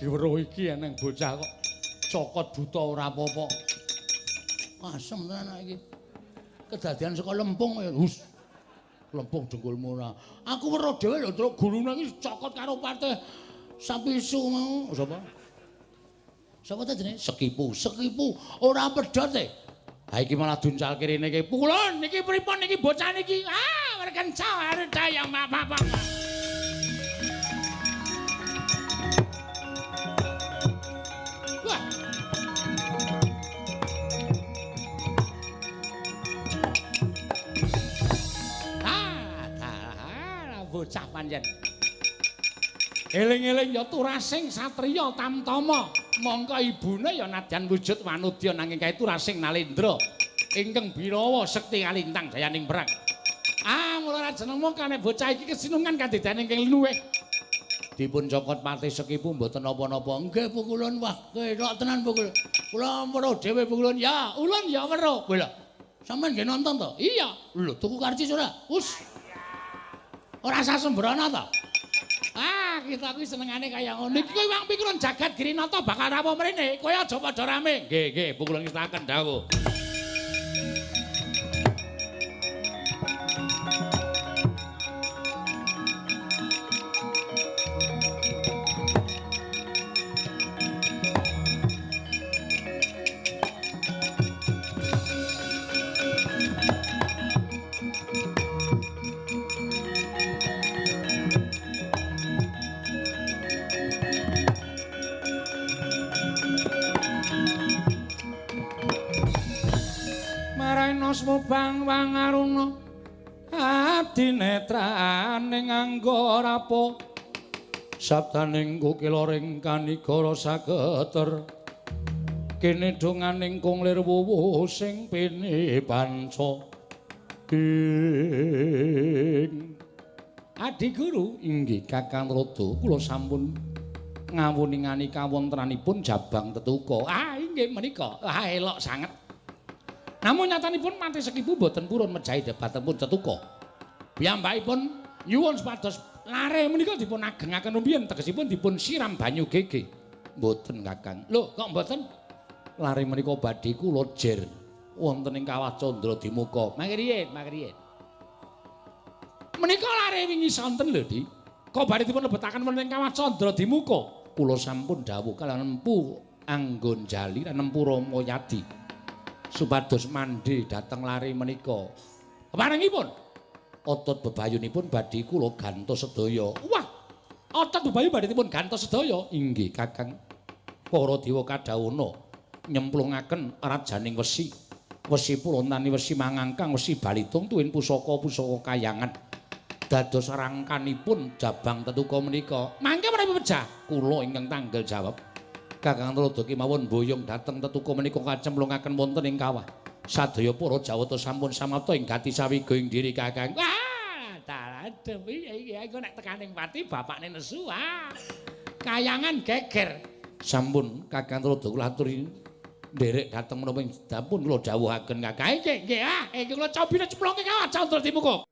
Lagi weruh iki eneng bocah kok cokot buta ora apa-apa. Asem tenan iki. Kedadian saka lempung ya. Hus. Lempung dengkulmu ora. Aku weruh dhewe lho, Truk, gurune iki cokot karo parte Sapisu mau. Sapa? Sapa ta jenenge? Sekipu. Sekipu ora pedhot e. Ha iki malah duncalke rene iki. Pukulun niki pripun niki bocah niki? Ah, werkenca arep daya bapak. Wah. Ah, dalah bocah pancen. Eling-eling ya turasing satriya tamtama. Mongko ibune ya nadyan wujud wanudya nanging kae turasing nalendra ingkang birawa sekti kalintang jayaning perang. Ah, mula ra jenengmu kane bocah iki kesinungan kadidane ingkang luwih. Dipun cokot pati Sekipu mboten napa-napa. Nggih pukulun, wah kelok tenan pukul. Kula weruh dhewe pukulun. Ya, ulun ya weruh. Lho, sampean nggih nonton to? Iya. Lho, tuku karcis ora? Us. Ora usah sembrono to. Ah, kita kuwi senengane kaya ngono. Iki kowe wong pikiran jagat Girinata bakal rawuh mrene. Kowe aja padha rame. Nggih, nggih, pukulun ngestaken dawuh. Mubang wangaruna adinetrane nganggo rapo sabdaning kukila ring kanigara sageter kene donganing kung lir wuwu sing pini panca ing Adi Guru inggih Kakang Rada kula sampun ngawuningani kawontenanipun Jabang Tetuka. Ah inggih menika. Ah elok sanget. Namun nyatanipun Mati Sekipu mboten purun mejahi debatipun Tetuka. Piyambakipun nyuwun supados lare menika dipun agengaken rumiyin tegesipun dipun siram banyu gege. Mboten Kakang. Lho, kok mboten? Lare menika badhe kula jer wonten ing Kawah Candra Dimuka. Mangke riyin, mangke riyin. Menika lare wingi sonten lho, Dik. Kok badhe dipun lebetaken wonten ing Kawah Candra Dimuka? Kula sampun dawuh kaliyan Empu Anggonjali lan Empu Ramayadi supados mandi dhateng lare menika. Keparengipun otot bebayunipun badhe kula gantos sedaya. Wah, otot bebayu badhe dipun gantos sedaya. Inggih Kakang. Para dewa kadhawana nyemplungaken rajaning wesi. Wesi pulontani wesi mangangkang wesi balitung tuwin pusaka-pusaka kayangan. Dados rangkanipun Jabang Tetuka menika. Mangke menawi pejah kula ingkang tanggel jawab. Kakang Rada kemawon boyong dhateng Tetuka menika kacemplungaken wonten ing kawah. Sadaya para Jawata sampun samapta ing gati sawiga ing diri Kakang. Wah, dalah piye iki engko nek tekaning pati bapakne nesu. Ah. Kayangan geger. Sampun Kakang Rada kula aturi nderek dhateng menapa ing dapun kula dawuhaken Kakang. Nggih, nggih ah, iki kula cobine cemplungke kawah Candra Dimuka.